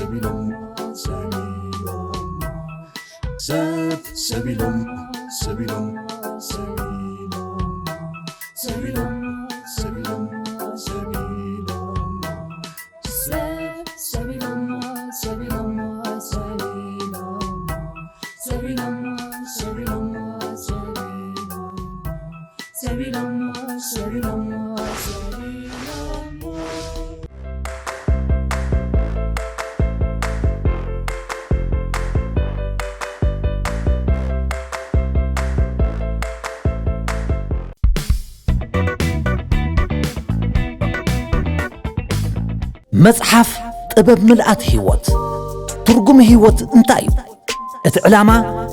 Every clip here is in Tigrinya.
ሰብ ኢሎም ሰብ ኢሎም ሰብ ኢሎም ሰብ ኢሎም ሰብ ኢሎም ሰብ ኢሎም ሰብ ኢሎም ሰብ ኢሎም ሰብ ኢሎም ሰብ ኢሎም ሰብ ኢሎም ሰብ ኢሎም ሰብ ኢሎም ሰብ ኢሎም ሰብ ኢሎም ሰብ ኢሎም መጽሓፍ ጥበብ ምልኣት ህይወት። ትርጉም ህይወት እንታይ እዩ? እቲ ዕላማ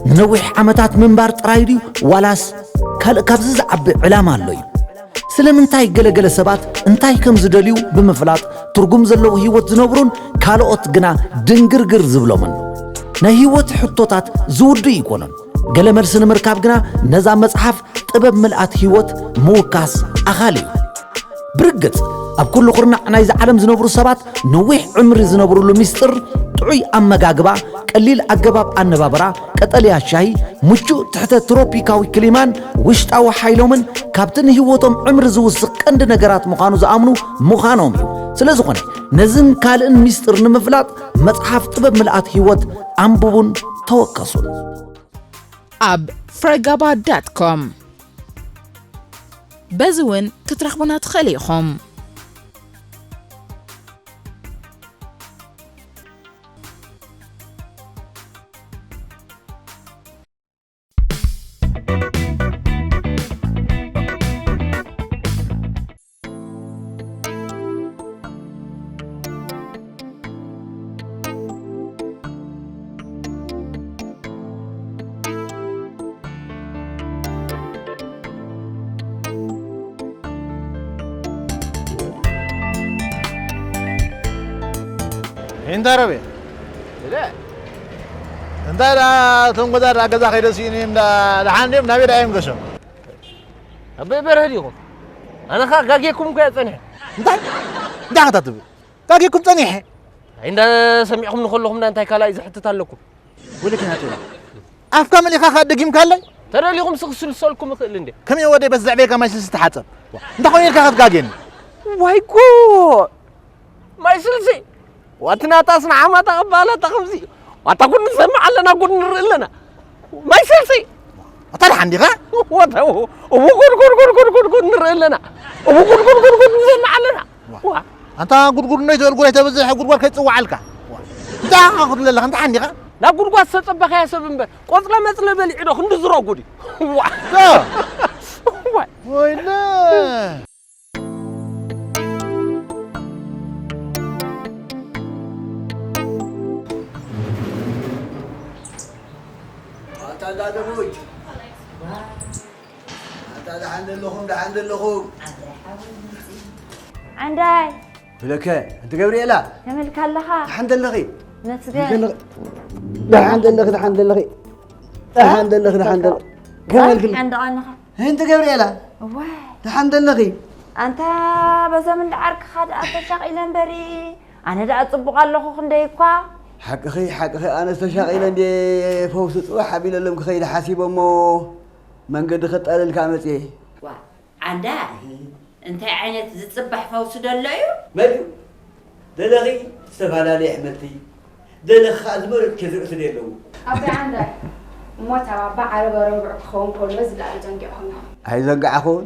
ንነዊሕ ዓመታት ምንባር ጥራይ ድዩ፣ ዋላስ ካልእ ካብዚ ዝዓቢ ዕላማ ኣሎ እዩ? ስለምንታይ ገለገለ ሰባት እንታይ ከም ዝደልዩ ብምፍላጥ ትርጉም ዘለዎ ህይወት ዝነብሩን ካልኦት ግና ድንግርግር ዝብሎምን? ናይ ህይወት ሕቶታት ዝውድእ ኣይኮነን። ገለ መልሲ ንምርካብ ግና ነዛ መጽሓፍ ጥበብ ምልኣት ህይወት ምውካስ ኣኻሊ እዩ። ብርግጽ፣ ኣብ ኩሉ ኩርናዕ ናይዚ ዓለም ዝነብሩ ሰባት ነዊሕ ዕምሪ ዝነብሩሉ ሚስጥር ጥዑይ ኣመጋግባ፣ ቀሊል ኣገባብ ኣነባብራ፣ ቀጠልያ ሻሂ፣ ምቹእ ትሕተ ትሮፒካዊ ክሊማን ውሽጣዊ ሓይሎምን ካብቲ ንህይወቶም ዕምሪ ዝውስኽ ቀንዲ ነገራት ምዃኑ ዝኣምኑ ምዃኖም እዩ። ስለ ዝኾነ፣ ነዝን ካልእን ሚስጥር ንምፍላጥ መጽሓፍ ጥበብ ምልኣት ህይወት ኣንብቡን ተወከሱን። ኣብ ፍረገባ ዳት ኮም በዚ እውን ክትረኽቡና ትኽእሉ ኢኹም። እንዳ ረቤ። እለ። እንታይ ደኣ እቶም ጎዛ ደኣ ገዛ ከይደ ስኢኑ እንዳ ደሓን ድዮም ናበይ ደኣ እዮም ገሾም? ኣቦይ በርሀ ዲኹም? ኣነ ኸኣ ጋጌኩም እኮ እየ ጸኒሐ። እንታይ? እንታይ ኸታ ትብል? ጋጌኩም ጸኒሐ? ኣይ እንዳ ሰሚዕኹም ንኸለኹም እንዳ እንታይ ካልኣይ ዝሕትት ኣለኩም? ወለኪ ናተይ። ኣፍካ መሊኻ ኸኣ ደጊምካለይ? ተደሊኹም ስኽ ስልሰልኩም እኽእል እንዴ? ከመይ ወደይ በዚ ዘዕበየካ ማይ ስልሲ ተሓጸብ። እንታይ ኾይኑ ኢልካ ክትጋጌኒ? ዋይ ጉድ! ማይ ስልሲ! ዋቲ ናታስ ንዓማታ ቐባላታ ከምዚ። ዋታ ጉድ ንሰምዕ ኣለና፣ ጉድ ንርኢ ኣለና። ማይ ስልሲ! ኣታ ደሓን ዲኻ? ዋታ እው፣ እው ጉድ፣ ጉድ፣ ጉድ፣ ጉድ፣ ጉድ፣ ጉድ ንርኢ ኣለና። እው ጉድ፣ ጉድ፣ ጉድ፣ ጉድ ንሰምዕ ኣለና። ዋ። ዋ። ኣንታ ጉድጉድ እንዶ ይትበል ጉድ ኣይተብዝሕ፣ ጉድጓድ ከይጽውዓልካ። ዋ። እንታይ ክትብል ኣለኻ? እንታይ ሓንዲኻ? ናብ ጉድጓድ ዝተጸበኻያ ሰብ እምበር፣ ቆጽለ መጽለ በሊዑ ዶ ክንዲ ዝሮ ጉድ እዩ። ዋ። ዶ። ዋይ። ወይለ። ኣታ እንዳደሞች። ኣታ ደሓን ዘለኹም፣ ደሓን ዘለኹም። ዓንዳይ። ብለከ፣ ኣንቲ ገብርኤላ። ከመልካ ኣለኻ? ደሓን ዘለኺ? መስገን። ደሓን ዘለኺ፣ ደሓን ዘለኺ። ደሓን ዘለኺ፣ ደሓን ዘለኺ። ከመልክል? ዓንዳ ኣለኻ? ኣንቲ ገብርኤላ። እዋይ። ደሓን ዘለኺ? ኣንታ በዞም እንዳ ዓርክኻ ደኣ ተሻቒለ እምበሪ። ኣነ ደኣ ጽቡቕ ኣለኹ ክንደይ እኳ። ሓቅኺ፣ ሓቅኺ፣ ኣነስ ተሻቒለ እንዴ ፈውሲ ጽባሕ ኣቢለሎም ክኸይድ ሓሲበ እሞ መንገዲ ከጣልልካ መጽየ። ዋ፣ ዓንዳ፣ እንታይ ዓይነት ዝጽባሕ ፈውሲ ደሎ እዩ? መን እዩ? ደለኺ ዝተፈላለዩ ኣሕምልቲ፣ ደለኺ ከኣ ዝመረጽክዮ ዝርእቲ ደለዎ። ኣቦይ ዓንዳ፣ እሞ እታ ባባ ዓረብ ኣረብዕ ክኸውን ከሎ ዝለዓለ ዘንጊዕኹም ኢኹም። ኣይዘንጋዕኹን።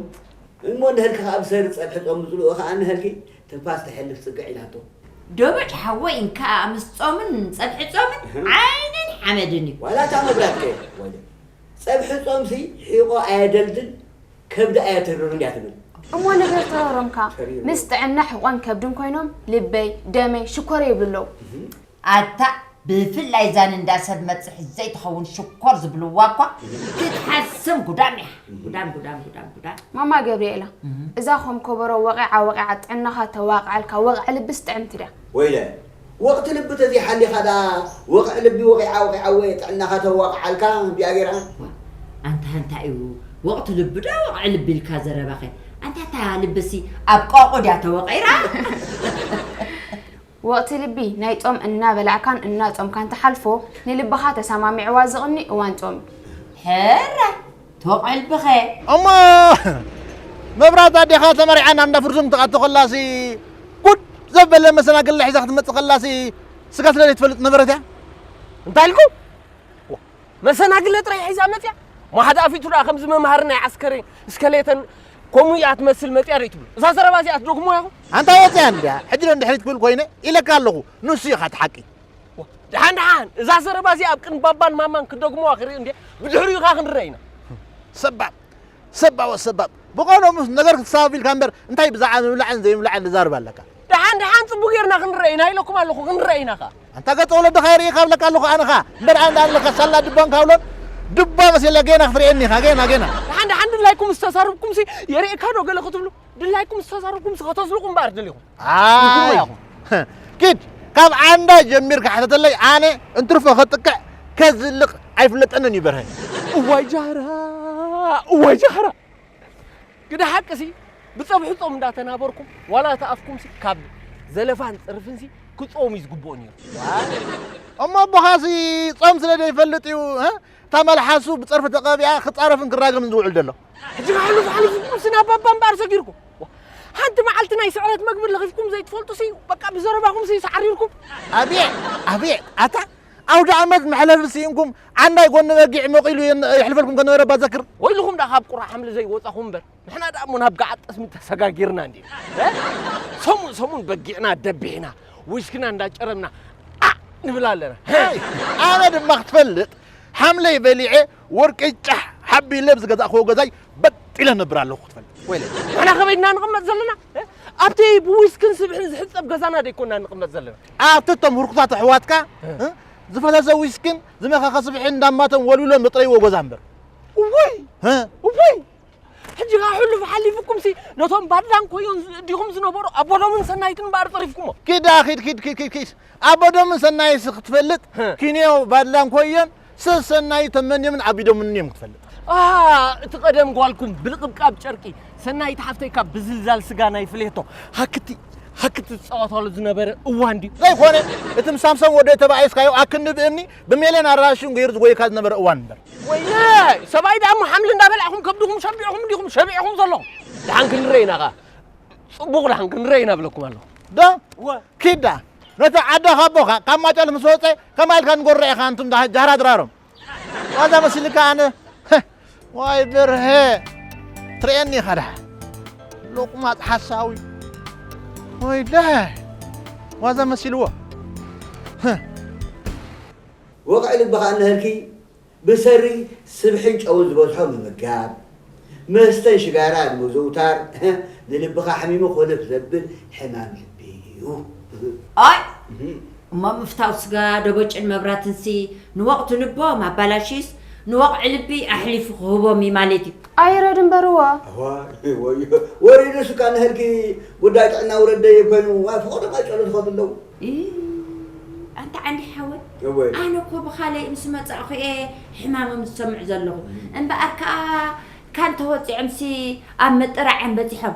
እሞ ንህልኪ ከኣ ብሰሪ ጸብሒ ጾም ምጽልኡ ከኣ ንህልኪ ትንፋስ ተሕልፍ ጽግዕ ኢላቶ። ዶበጭ ሓወይ እንከኣ ምስ ጾምን ጸብሒ ጾምን እህ። ዓይንን ሓመድን እዩ። ዋላ እታ መብራት ከ ወደ ጸብሒ ጾምሲ ሒቆ ኣየደልድል ከብዲ ኣየትርርን እያ ትብል። እሞ ነገር ተረሮምካ ተሪሩ። ምስ ጥዕና ሕቆን ከብድን ኮይኖም ልበይ፣ ደመይ፣ ሽኮር ይብሉ ኣለዉ። እህ። ኣታ ብፍላይ እዛ ንእንዳ ሰብ መጽሒ ዘይትኸውን ሽኮር ዝብልዋ እኳ ክትሓስም ጉዳም እያ። ጉዳም፣ ጉዳም፣ ጉዳም፣ ጉዳም። ማማ ገብርኤላ፣ እህ። እዛ ከም ከበሮ ወቒዓ ወቒዓ ጥዕናኻ ተዋቕዓልካ ወቕዒ ልብስ ጥዕምቲ ድያ? ወይለ፣ ወቕቲ ልቢ ተዘይሓሊኻ ደኣ ወቕዒ ልቢ ወቒዓ ወቒዓ ወይ ጥዕናኻ ተዋቕዓልካ ቢኣ ገይራ? ዋ፣ ኣንታ እንታይ እዩ ወቕቲ ልቢ ዶ ወቕዒ ልቢ ኢልካ ዘረባኸ? ኣንታ እታ ልብሲ ኣብ ቆቑ ድያ ተወቒራ? ወቕቲ ልቢ ናይ ጾም እናበላዕካን እናጾምካን ትሓልፎ፣ ንልብኻ ተሰማሚዕዋ ዝቕኒ እዋን ጾም እዩ። ሕረ ተወቕዕልብኸ እሞ መብራት ኣዴኻ ተመሪዓ ናብ እንዳ ፍርዙም ትኣቱ ከላሲ ጉድ ዘበለ መሰናግል ሒዛ ክትመጽእ ከላሲ ስጋ ስለ ዘይትፈልጥ ነበረት እያ እንታይ ኢልኩ መሰናግለ ጥራይ ሒዛ መፅያ ማሓዳ ኣፊቱ ደኣ ከምዚ መምሃሪ ናይ ዓስከሬ እስከሌተን ከምኡ እያ ትመስል መፅያ ዶ ትብሉ እዛ ዘረባ እዚኣ ትደግሞ ያኹ ኣንታ ወፅያ እንድያ ሕጂ ዶ እንድሕሪት ክብል ኮይነ ኢለካ ኣለኹ ንሱ ኢኻ ትሓቂ ድሓን ድሓን እዛ ዘረባ እዚኣ ኣብ ቅን ባባን ማማን ክደግሞዋ ክርኢ እንድየ ብድሕሪኡ ኢኻ ክንረአ ኢና ሰባብ ሰባብ ሰባብ ብቐንዶምስ ነገር ክትሳብ ኢልካ እምበር እንታይ ብዛዕባ ምብላዕን ዘይምብላዕን ዝዛርብ ኣለካ ደሓን ደሓን ፅቡቅ ጌርና ክንረአ ኢና ኢለኩም ኣለኹ ክንረአ ኢና ኸ ኣንታ ገፀ ወለድኻ የርእኻ እብለካ ኣለኹ ኣነኻ እምበር ኣንዳ ኣለካ ሳላ ድባን ካብሎን ድባ መሲለ ጌና ክትርእየኒ ኢኻ ጌና ጌና ደሓን ደሓን ድላይኩም ዝተዛረብኩምሲ የርእካ ዶ ገለ ክትብሉ ድላይኩም ዝተዛረብኩምሲ ከተዝልቁ እምበኣር ደሊኹም ኣይ ኪድ ካብ ዓንዳ ጀሚርካ ሕተተለይ ኣነ እንትርፎ ከጥቅዕ ከዝልቕ ኣይፍለጠንን እዩ በርሀ እዋይ ጃህራ እዋይ ጃህራ ግደ ሓቅሲ ብፀብሒ ፆም እንዳተናበርኩም ዋላ እቲ ኣፍኩምሲ ካብ ዘለፋን ፅርፍንሲ ክፀሙ እዩ ዝግብኦ ነይሩ እሞ ኣቦኻሲ ፆም ስለ ዘይፈልጥ እዩ እታ መልሓሱ ብፀርፊ ተቐቢኣ ክፃረፍን ክራገምን ዝውዕል ዘሎ ሕጂ ሓሉፍ ሓሉፍኩምሲ ናብ ባባ እምበኣር ሰጊርኩም ሓንቲ መዓልቲ ናይ ስዕረት መግቢ ለኺፍኩም ዘይትፈልጡሲ በቃ ብዘረባኹምሲ ሰዓሪርኩም ኣብየ ኣብየ ኣታ ኣውደ ዓመት መሕለፊ ስኢንኩም ዓንዳይ ጎኒ በጊዕ መቒሉ የን- የሕልፈልኩም ከነበረ ባዘክር ወይልኹም ደኣ ካብ ቁራ ሓምሊ ዘይወፃኹም እምበር ንሕና ደኣ እሞ ናብ ገዓት ጠስሚ ተሰጋጊርና እንዲ ሰሙን ሰሙን በጊዕና ደቢሕና ዊስክና እንዳጨረምና ኣ ንብል ኣለና ኣይ፣ ኣነ ድማ ክትፈልጥ ሓምለይ በሊዐ ወርቂ ጫሕ ሓቢለ ብዝገዛእክዎ ገዛይ በጢለ ነብር ኣለኹ ክትፈልጥ ወይለ ንሕና ከበይድና ንቕመጥ ዘለና ኣብቲ ብዊስክን ስብሕን ዝሕፀብ ገዛና ደይኮና ንቕመጥ ዘለና ኣብቲ እቶም ህርኩታት ኣሕዋትካ ዝፈሰሰ ዊስክን ዝመኸኸ ስብሒ እንዳማቶም ወልውሎም ዘጥረይዎ ገዛ እምበር እወይ እወይ ሕጂ ኸዓ ሕሉፍ ሓሊፉኩምሲ ነቶም ባድላን ኮዮን ዲኹም ዝነበሩ ኣቦዶምን ሰናይትን እምበኣር ጸሪፍኩሞ። ኪዳ ኪድ ኪድ ኪድ ኪድ ኪድ ኣቦዶምን ሰናይትሲ ክትፈልጥ ኪንዮ ባድላን ኮዮን ሰሰናዩ ተመንዮምን ዓቢዶምን እዮም ክትፈልጥ። ኣሃ እቲ ቀደም ጓልኩም ብልቕብቃብ ጨርቂ ሰናይት ሓፍተይ ካብ ብዝልዛል ስጋ ናይ ፍሌቶ ሃክቲ ሃክቲ ዝጻወታሉ ዝነበረ እዋን ድዩ? ዘይኮነ እቲ ምሳምሶም ወደይ ተባኢስካዮ ኣክንዲ ብእምኒ ብሜልዮን ኣራሽን ገይሩ ዝጎየካ ዝነበረ እዋን እምበር። ወይለይ ሰብኣይ ደኣ እሞ ሓምሊ እንዳበላዕኹም ከብድኹም ሸቢዕኹም እንዲኹም ሸቢዕኹም ዘለኹም። ደሓን ክንረእ ኢና ኸኣ ጽቡቕ ደሓን ክንረእ ኢና እብለኩም ኣለኹ። ዶ? እወ። ኪድ ደኣ ነቲ ዓዳ ካቦኻ ካብ ማጨል ምስ ወጸ ከማይ ኢልካ ንጎሮ ኢኻ ኣንቱም ደኣ ጃህራ ድራሮም። ዋዛ መሲልካ ኣነ ዋይ ብርሀ ትርእየኒ ኢኻ ደሓ ሎቁማጽ ሓሳዊ ወይለይ ዋዛ መሲልዎ። ወቕዒ ልብኻ እነሀልኪ ብሰሪ ስብሕን ጨውን ዝበዝሖ ምምጋብ፣ መስተን ሽጋራ ምዝውታር ንልብኻ ኣሕሚሙ ኮለፍ ዘብል ሕማም ልቢ እዩ። ኣይ እሞ ምፍታው ስጋ ደቦጭን መብራትንሲ ንወቕቱ ልቦም ኣባላሽዩስ ንወቕዒ ልቢ ኣሕሊፉ ክህቦም እዩ ማለት እዩ። ኣይረድ እምበርዎ። ኣዋይ ወዮ ወሪዱስ እካ ንህልኪ ጉዳይ ጥዕና ውረደይ ኮይኑ ዋ ፍቖዶ ማይ ጨሎ ትኸዱ ኣለዉ። እ፣ ኣንታ ዓንዲ ሓወይ፣ እወ። ኣነ እኮ ብኻለይ ምስ መጻእኹ እየ ሕማሞም ዝሰምዕ ዘለኹ። እምበኣር ከኣ ካን ተወጺዖምሲ ኣብ ምጥራዕ እዮም በጺሖም።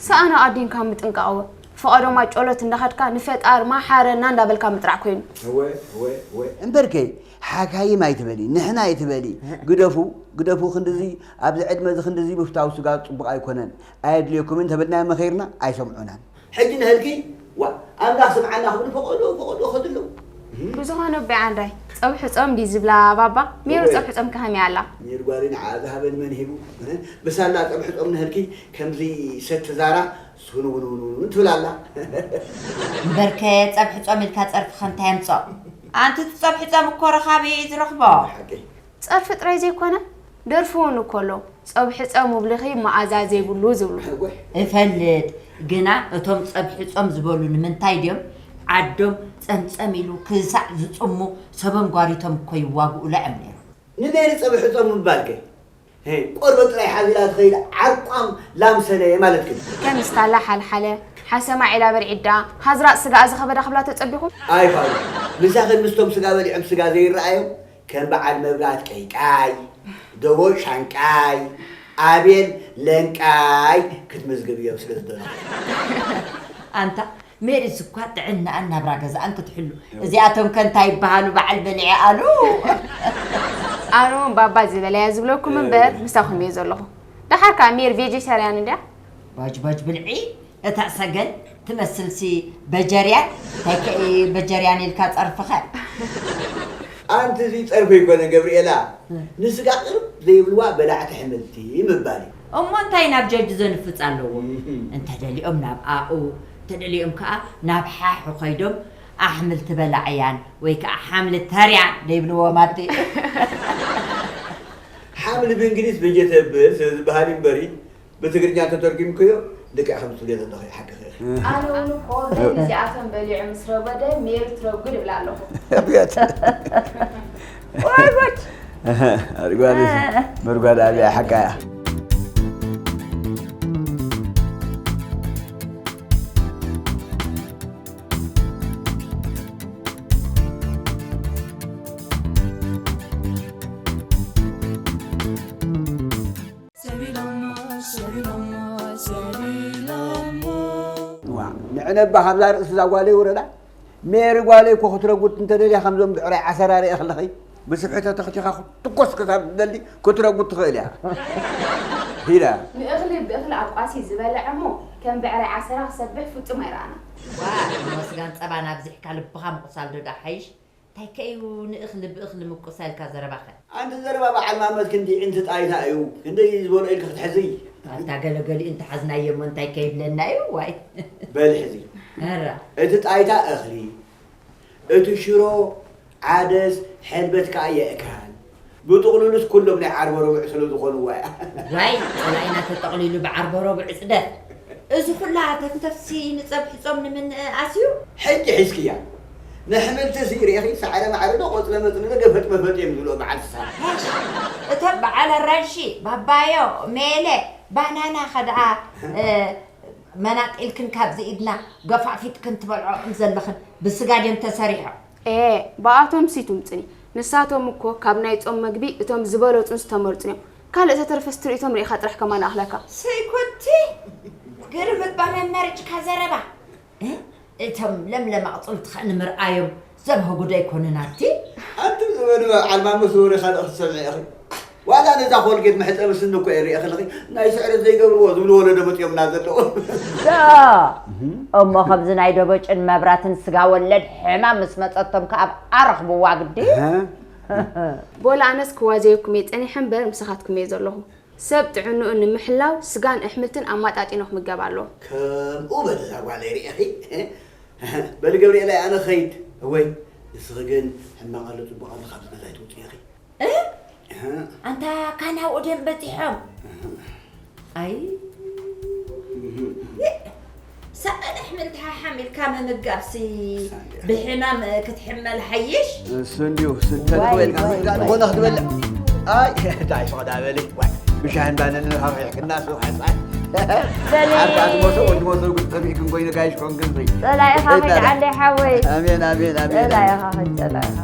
ሰኣን ኣዲንካ ምጥንቃቕዎ። ፈቐዶ ማይ ጨሎት እንዳኸድካ ንፈጣር ማሓረና እንዳበልካ ምጥራዕ ኮይኑ። እወ እወ እወ። እምበርከይ ሓካይም ኣይትበሊ፣ ንሕና ኣይትበሊ። ግደፉ ግደፉ ክንድዚ ኣብዚ ዕድመ እዚ ክንድዚ ምፍታው ስጋ ጽቡቕ ኣይኮነን። ኣየድልየኩምን ተበልናዮ መኸርና ኣይሰምዑናን። ሕጂ ንህልኪ ዋ ኣምላኽ ስምዓና ክብሉ ፈቐዶ ፈቐዶ ከድለው። ብዝኾነ ኣቦይ ዓንዳይ ጸብሒ ጾም ድዩ ዝብላ ባባ? ሜሩ ጸብሒ ጾም ከኸመይ ኣላ? ሜሩ ጓሪ ንዓ ዝሃበኒ መን ሂቡ? ብሳላ ጸብሒ ጾም ንህልኪ ከምዚ ሰቲ ዛራ ስንውንውንውን ትብል ኣላ። እምበርከ ጸብሒ ጾም ኢልካ ጸርፍኸ እንታይ ኣምጽኦ? ኣንቲ እቲ ጸብሒ ጾም እኮ ረኻቢ እዩ ዝረኽቦ። ሓቂ። ጸርፊ ጥራይ ዘይኮነ ደርፊ እውን እኮ ኣሎ ጸብሒ ጸም ውብልኺ መኣዛ ዘይብሉ ዝብሉ። እፈልጥ ግና እቶም ጸብሒ ጾም ዝበሉ ንምንታይ ድዮም ዓዶም ጸምጸም ኢሉ ክሳዕ ዝጽሙ ሰቦም ጓሪቶም እኮ ይዋግኡ ለዐም ነይሮም። ንሜሪ ጸብሒ ጾም ምባልከ? ሄ፣ ቆርበት ጥራይ ሓዚላ ትኸይድ ዓርቋም ላም ሰለየ ማለትኪ ድዩ? ከም ስታላ ሓልሓለ፣ ሓሰማ ዒላ በርዒዳ፣ ሃዝራጥ ስጋ ኣዚ ከበዳ ክብላ ተጸቢኹም? ኣይፋሉ። ምሳኽን ምስቶም ስጋ በሊዖም ስጋ ዘይረኣዮም ከም በዓል መብራት ቀይቃይ፣ ደቦ ሻንቃይ፣ ኣቤል ለንቃይ ክትምዝግብዮም ስለ ዝደለኹ። ኣንታ ሜሪስ እኳ ጥዕናኣን ናብራ ገዛኣን ክትሕሉ። እዚኣቶም ከ እንታይ ይበሃሉ? በዓል በሊዐ ኣሉ። ኣነ እውን ባባ ዝበለያ ዝብለኩም እምበር ምሳኹም እየ ዘለኹ። ደሓር ከዓ ሜሪ ቬጀታርያን እንድያ። ባጅ ባጅ ብልዒ። እታ ሰገን ትመስልሲ በጀርያን። እንታይ ከ በጀርያን ኢልካ ጸርፍኸ? ኣንቲ እዚ ጸርፊ ኣይኮነ ገብርኤላ፣ ንስጋ ቅርብ ዘይብልዋ በላዕቲ ኣሕምልቲ ምባል እዩ። እሞ እንታይ ናብ ጀጅ ዘንፍጽ ኣለዎ? እህም። እንተደሊኦም ናብ ኣኡ፣ እንተደሊኦም ከኣ ናብ ሓሑ ከይዶም ኣሕምልቲ በላዕያን ወይ ከኣ ሓምሊ ተርያን ዘይብልዎ ማቲ። ሓምሊ ብእንግሊዝ ቬጀተብል ስለ ዝበሃል እዩ እምበሪ፣ ብትግርኛ እንተተርጒምክዮ ልክዕ ከም ትብልዮ ዘለኺ ሓቅኺ ኢኺ። ኣነ እውን እኮ ነዚ እዚኣተን በሊዑ ምስ ረጎደ ሜሪ ትረጉድ እብላ ኣለኹ። ኣብያት። ወይ ጉድ! ኣርጓድ፣ መርጓድ ኣብያ ሓቃያ። ሰቢሎሞ፣ ሰቢሎሞ፣ ሰቢሎሞ። ዋ፣ ንዕነባ ካብዛ ርእሲ እዛ ጓለይ ውረዳ። ሜሪ ጓለይ እኮ ክትረጉድ እንተደልያ ከምዞም ብዕራይ ዓሰራ ርኤ ከለኺ፣ ብስብሒ ተተኽቲኻ ክትኮስ ክሳብ ትደሊ ክትረጉድ ትኽእል እያ። ሂዳ። ንእኽሊ ብእኽሊ ኣቋሲ ዝበልዐ እሞ ከም ብዕራይ ዓሰራ ክሰብሕ ፍጹም ኣይረኣናን። ዋ፣ እሞ ስጋን ጸባን ኣብዚሕካ ልብኻ ምቑሳል ዶ ደኣ ሓይሽ? እንታይ ከ እዩ ንእኽሊ ብእኽሊ ምቁሳልካ ዘረባኸ? ኣንቲ ዘረባ በዓል ማመት ክንዲ ዕንቲ ጣይታ እዩ። ክንደይ ዝበሎ ኢልካ ክትሕዝይ? ኣታ ገለገሊኡ እንተሓዝናዮ እሞ እንታይ ከይብለና እዩ? ዋይ። በል ሕዚ። ኣራ። እቲ ጣይታ እኽሊ፣ እቲ ሽሮ፣ ዓደስ፣ ሕልበት ከኣ የእካል። ብጥቕሉሉስ ኩሎም ናይ ዓርበ ረቡዕ ስለ ዝኾኑ ዋይ። ዋይ፣ ጸላኢና ተጠቕሊሉ ብዓርበ ረቡዕ ጽደፍ። እዚ ኩላ ተፍተፍሲ ንጸብሒ ጾም ንምንኣስ እዩ። ሕጂ ሒዝክያ። ነሕምልቲ ሲ ርኢኺ ሳዕረ ማዕረ ዶ ቆጽለ መጽሊ ዶ ገፈጥ መፈጥ እዮም ዝብልዎ በዓል ስሳ። ሃሽ፣ እቶም በዓል ኣራንሺ፣ ባባዮ፣ ሜለ፣ ባናና ኸ ደኣ፣ እ፣ መናጢልክን ካብዚ ኢድና ገፋፊጥክን ትበልዖኦም ዘለኽን ብስጋ ድዮም ተሰሪሖም? ኤ፣ ብኣቶም ሲ ትምጽኒ። ንሳቶም እኮ ካብ ናይ ጾም መግቢ እቶም ዝበለጹን ዝተመርጹን እዮም። ካልእ ተተርፈስ ትርኢቶም ርኢኻ ጥራሕ ከማን ኣኽለካ። ሰይኮቲ፣ ግርም እባ መመርጭካ ዘረባ። እ? እቶም ለምለም ኣቕጽልቲ ኸኣ ንምርኣዮም ዘብህጉ ዶ ኣይኮኑን ኣቲ? ኣንቱም ዝበሉ በዓል ማመስ ወረ ካልእ ክትሰምዒ ኢኺ። ዋላ ነዛ ኮልጌት መሕጸቢ ስኒ እኮ እየ ሪኤ ከለኺ፣ ናይ ስዕረት ዘይገብርዎ ዝብሉ ወለዶ መጺኦምና ዘለዉ። ዶ! እሞ ከምዚ ናይ ደበጭን መብራትን ስጋ ወለድ ሕማም ምስ መጸቶም ከኣ ኣብ ኣረኽብዋ ግዲ? እህ። ቦላ ኣነስ ክዋዘየኩም እየ ጸኒሐ እምበር ምሳኻትኩም እየ ዘለኹ። ሰብ ጥዕንኡ ንምሕላው ስጋን ኣሕምልትን ኣማጣጢኖ ክምገብ ኣለዎ። ከምኡ በል እዛ ጓለይ ርኢኺ። በሊ ገብርኤላይ ኣነ ኸይድ። እወይ ንስኺ ግን ሕማቕ ኣሎ ጽቡቕ ኣሎ ካብዚ ገዛ ኣይትውፅኢ ኢኺ። እ? ኣንታ ካናብኡ ድዮም በፂሖም? ኣይ፣ ሰቐን ኣሕምልቲ ሓሓም ኢልካ ምምጋብሲ ብሕማም ክትሕመል ሓይሽ። እሱ እንዲሁ ስንተት ዋይ፣ ኮይልካ ዋይ፣ ምፍዳን ዋይ። ኮነ ክትበልዕ። ኣይ፣ እንታይ ፈቕዳ በሊ። ዋይ፣ ብሻህን ባንን ንኸኺሕክና ሱቕ ሓፃን። በሊ። ዓርካ ትሞቶ ወዲ ሞቶ ግን ጸፊሕክን ኮይነ ጋይሽ ኮንክን ሲ። ጸላኢኻ ኺድ ዓንደይ ሓወይ። ኣሜን፣ ኣሜን፣ ኣሜን፣ ኣሜን። ጸላኢኻ ኺድ፣ ጸላኢኻ።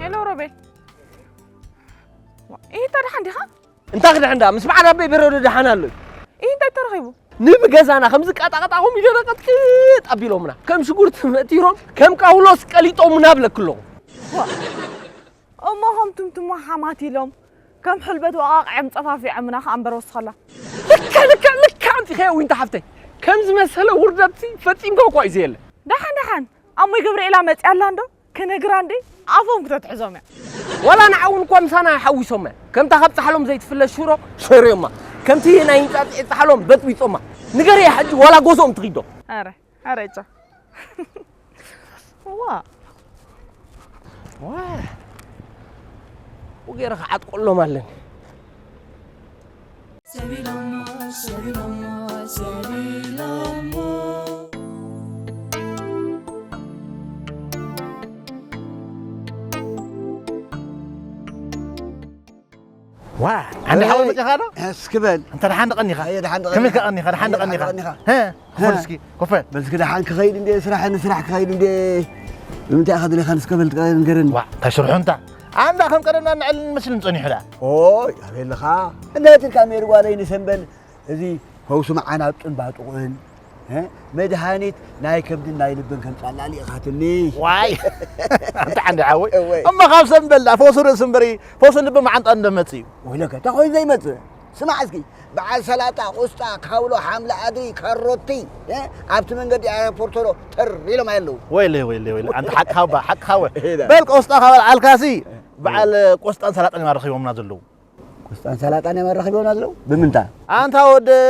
ሄሎ ሮቤል። ዋ፣ ኢሂታ ደሓን ዲኻ? እንታይ ክድሕን ደኣ? ምስ በዓል ኣቦይ በረዶ ደሓን ኣሎ እዩ። ኢሂ እንታይ ተረኺቡ? ንብገዛና ከም ዝቀጣቐጣኹም ኢዶና ቀጥቅጥ ኣቢሎምና። ከም ሽጉርቲ መእቲሮም፣ ከም ቃውሎስ ቀሊጦምና እብለኪ ኣለኹ። ዋ፣ እሞ ከም ትምትሞ ሓማት ኢሎም፣ ከም ሕልበት ወቓቕዖም ጸፋፊዖምና ከኣ እምበር ወስኸላ። ልክዕ፣ ልክዕ፣ ልክዕ ኣምጺኸዮ ዊንታ ሓፍተይ። ከም ዝመሰለ ውርደትሲ ፈጺምካ እኳ እዩ ዘየለ። ደሓን፣ ደሓን፣ ኣሞይ ገብርኤላ መጺኣ ኣላ እንዶ? ክነግራ እንዴ ኣፎም ክተትሕዞም እያ። ዋላ ንዓ እውን እኳ ምሳና ሓዊሶማ። ከምታ ካብ ጻሕሎም ዘይትፍለ ሽሮ ሸርዮማ። ከምቲ ናይ እንጻጽዒ ጻሕሎም በጥቢጦማ። ንገርያ ሕጂ ዋላ ጎዞኦም ትኺዶ። ኣረ፣ ኣረ እጫ። ዋ። ዋ። ወገረ ክዓጥቆሎም ኣለኒ። ሰቢሎሞ፣ ሰቢሎሞ፣ ሰቢሎሞ። ዋ፣ ዓንዲ ሓወይ መጺኻ ዶ? እስኪ በል። እንተ ደሓን ደቐኒኻ? ኣየ፣ ደሓን ደቐኒኻ። ከመይ ከቐኒኻ? ደሓን ደቐኒኻ? ደሓን ደቐኒኻ። ሀ፣ ክፈል እስኪ፣ ኮፈል። በል እስኪ ደሓን ክኸይድ እንዴ፣ ስራሕ ንስራሕ ክኸይድ እንዴ። ንምንታይ ኢኻ ደሊኻ ንስከ በል ንገረኒ። ዋ፣ እንታይ ስርሑ እንታ? ኣንዳ ከም ቀደምና ንዕል ንመስልን ጸኒሑ ደኣ። ኦይ፣ ኣበይ ኣለኻ? እንዴት ኢልካ ሜሪ ጓለይ ንሰምበል፣ እዚ ፈውሲ መዓናጡን ባጡቕን፣ እ? መድሃኒት ናይ ከብድን ናይ ልብን ከምጻላ ልኢኻትኒ። ዋይ! ኣንታ ዓንዲ ሓወይ። እወይ። እሞ ካብ ሰምበል ደኣ ፈውሲ ርእሲ እምበሪ፣ ፈውሲ ልቢ መዓንጣ እንደመጽእ እዩ። ወይለከ፣ እንታይ ኮይኑ ዘይመጽእ? ስማዕ እስኪ፣ በዓል ሰላጣ፣ ቁስጣ፣ ካውሎ፣ ሓምሊ ኣድሪ፣ ካሮቲ፣ እ? ኣብቲ መንገዲ ኣየርፖርት ሎ ተር ኢሎም ኣየለዉ። ወይለይ፣ ወይለይ፣ ወይለይ። ኣንታ ሓቅኻ እባ፣ ሓቅኻ እወ። ኢላ። በል ቆስጣ ካብ በልዓልካሲ፣ በዓል ቆስጣን ሰላጣን እዮም ኣረኺቦምና ዘለዉ። ቆስጣን ሰላጣን እዮም ኣረኺቦምና ዘለዉ? ብምንታ? ኣንታ ወደይ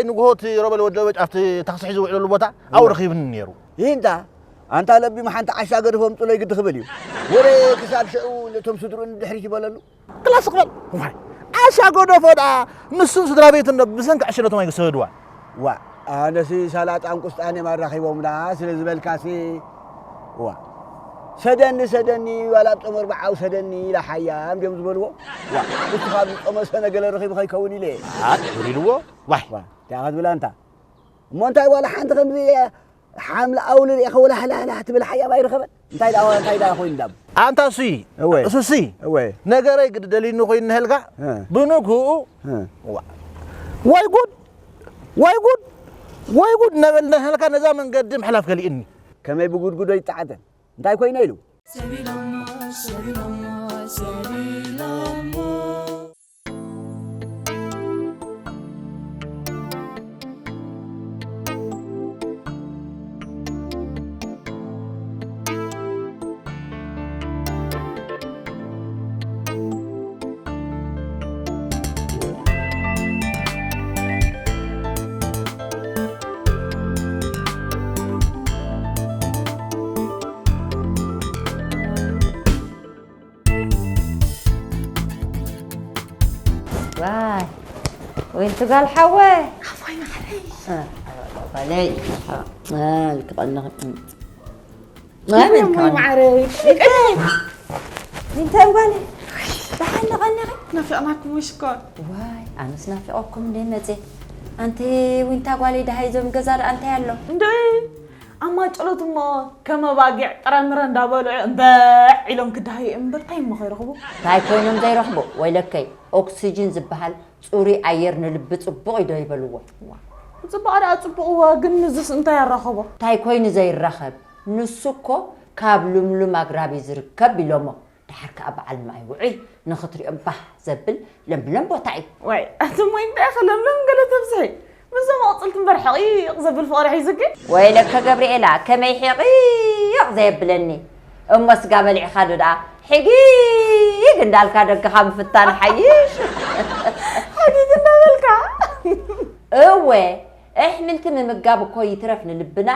ንግሆ እቲ ሮበል ወደበጭ ኣብቲ ታክሲ ሒዙ ውዒለሉ ቦታ ኣብኡ ረኺብኒ ነይሩ። ይንታ? ኣንታ ለቢሙ ሓንቲ ዓሻ ገድፎ ምጹለይ ግዲ ክብል እዩ። ወረ ክሳብ ሽዑ ነቶም ስድርኡ ንድሕሪት ይበለሉ። ክላስ ክበል። ዋይ፣ ዓሻ ገደፎ ደኣ ንሱን ስድራ ቤቱን ዶ ብሰንኪ ዕሽነቶም ኣይሰደድዋ? ዋእ፣ ኣነሲ ሰላጣን ቁስጣን እዮም ኣራኺቦምና ስለ ዝበልካሲ፣ ዋእ፣ ሰደኒ ሰደኒ፣ ዋላ ኣብ ጾም ኣርብዓ ውሰደኒ ኢላ ሓያም ድዮም ዝበልዎ? ዋእ፣ ንሱ ካብ ዝጠመሰ ነገለ ረኺቡ ከይከውን ኢለ እየ። ኣት፣ ዱር ኢልዎ? ዋይ። ዋእ፣ እንታይ ኢኻ ትብል ኣንታ? እሞ እንታይ ዋላ ሓንቲ ከምዚ ሓምሊ ኣውሊ ርኢኻ ወላ ሃላህላህ ትብል ሓያም ኣይረኸበን። እንታይ ደኣ እንታይ ደኣ ኮይኑ ዳም? ኣንታ እሱይ፣ እወ። እሱሲ፣ እወ። ነገረይ ግዲ ደልዩኒ ኮይኑ ንህልካ፣ እ። ብንግህኡ፣ እ። ዋ-፣ ወይ ጉድ፣ ወይ ጉድ፣ ወይ ጉድ ነበልና ህልካ ነዛ መንገዲ ምሕላፍ ከሊእኒ። ከመይ ብጉድጉዶ ይጠዓተን? እንታይ ኮይነ ኢሉ? ሰቢሎሞ፣ ሰቢሎሞ፣ ሰቢሎሞ። ዋይ፣ ዊንቲ ጓል ሓወይ። ኣፎይ ማዕረይ። እ፣ ጓለይ። እ፣ ልክቐኒ። ኣሜን። እሞይ ማዕረይ። ዊንታይ ጓለይ። ደሓን ዶ ቀኒኺ? ናፊቕናኩም ሽኮር። ዋይ፣ ኣነስ ናፊቐኩም እንደ መጼ። ኣንቲ ዊንታ ጓለይ፣ ደሃይ ዞም ገዛ ደኣ እንታይ ኣሎ? እንደ ኣማጨሎት እሞ ከም ኣባጊዕ ጥራምረ እንዳበልዑ እምበዕ ኢሎም ክደሃዩ እዮም እምበር እንታይ እሞ ከይረኽቡ? እንታይ ኮይኖም ዘይረኽቡ? ወይለከይ፣ ኦክስጅን ዝበሃል ጽሩይ ኣየር ንልቢ ጽቡቕ እዩ ዶ ይበልዎ? ዋ፣ ጽቡቕ ደኣ ጽቡቕዎ፣ ግን ንዙስ እንታይ ኣራኸቦ? እንታይ ኮይኑ ዘይራኸብ? ንሱ እኮ ካብ ልምሉም ኣግራብ እዩ ዝርከብ ኢሎሞ። ደሓር ከኣ በዓል ማይ ውዑይ ንኽትሪኦ ባህ ዘብል ለምለም ቦታ እዩ። ዋይ፣ ኣቲ እሞ እንታይ ኢኺ ለምለም ገለ ተብዝሒ? ምስዞም ኣቑጽልቲ እምበር ሕቒቕ ዘብል ፍቕሪ ሒዙኪ? ወይለከ ገብርኤላ፣ ከመይ ሕቒቕ ዘየብለኒ? እሞ ስጋ በሊዕኻ ዶ ደኣ ሕጊግ እንዳልካ ደገኻ ምፍታን ሓይሽ? ሕጊግ እንዳበልካ? እወ፣ ኣሕምልቲ ምምጋብ እኮ ይትረፍ ንልብና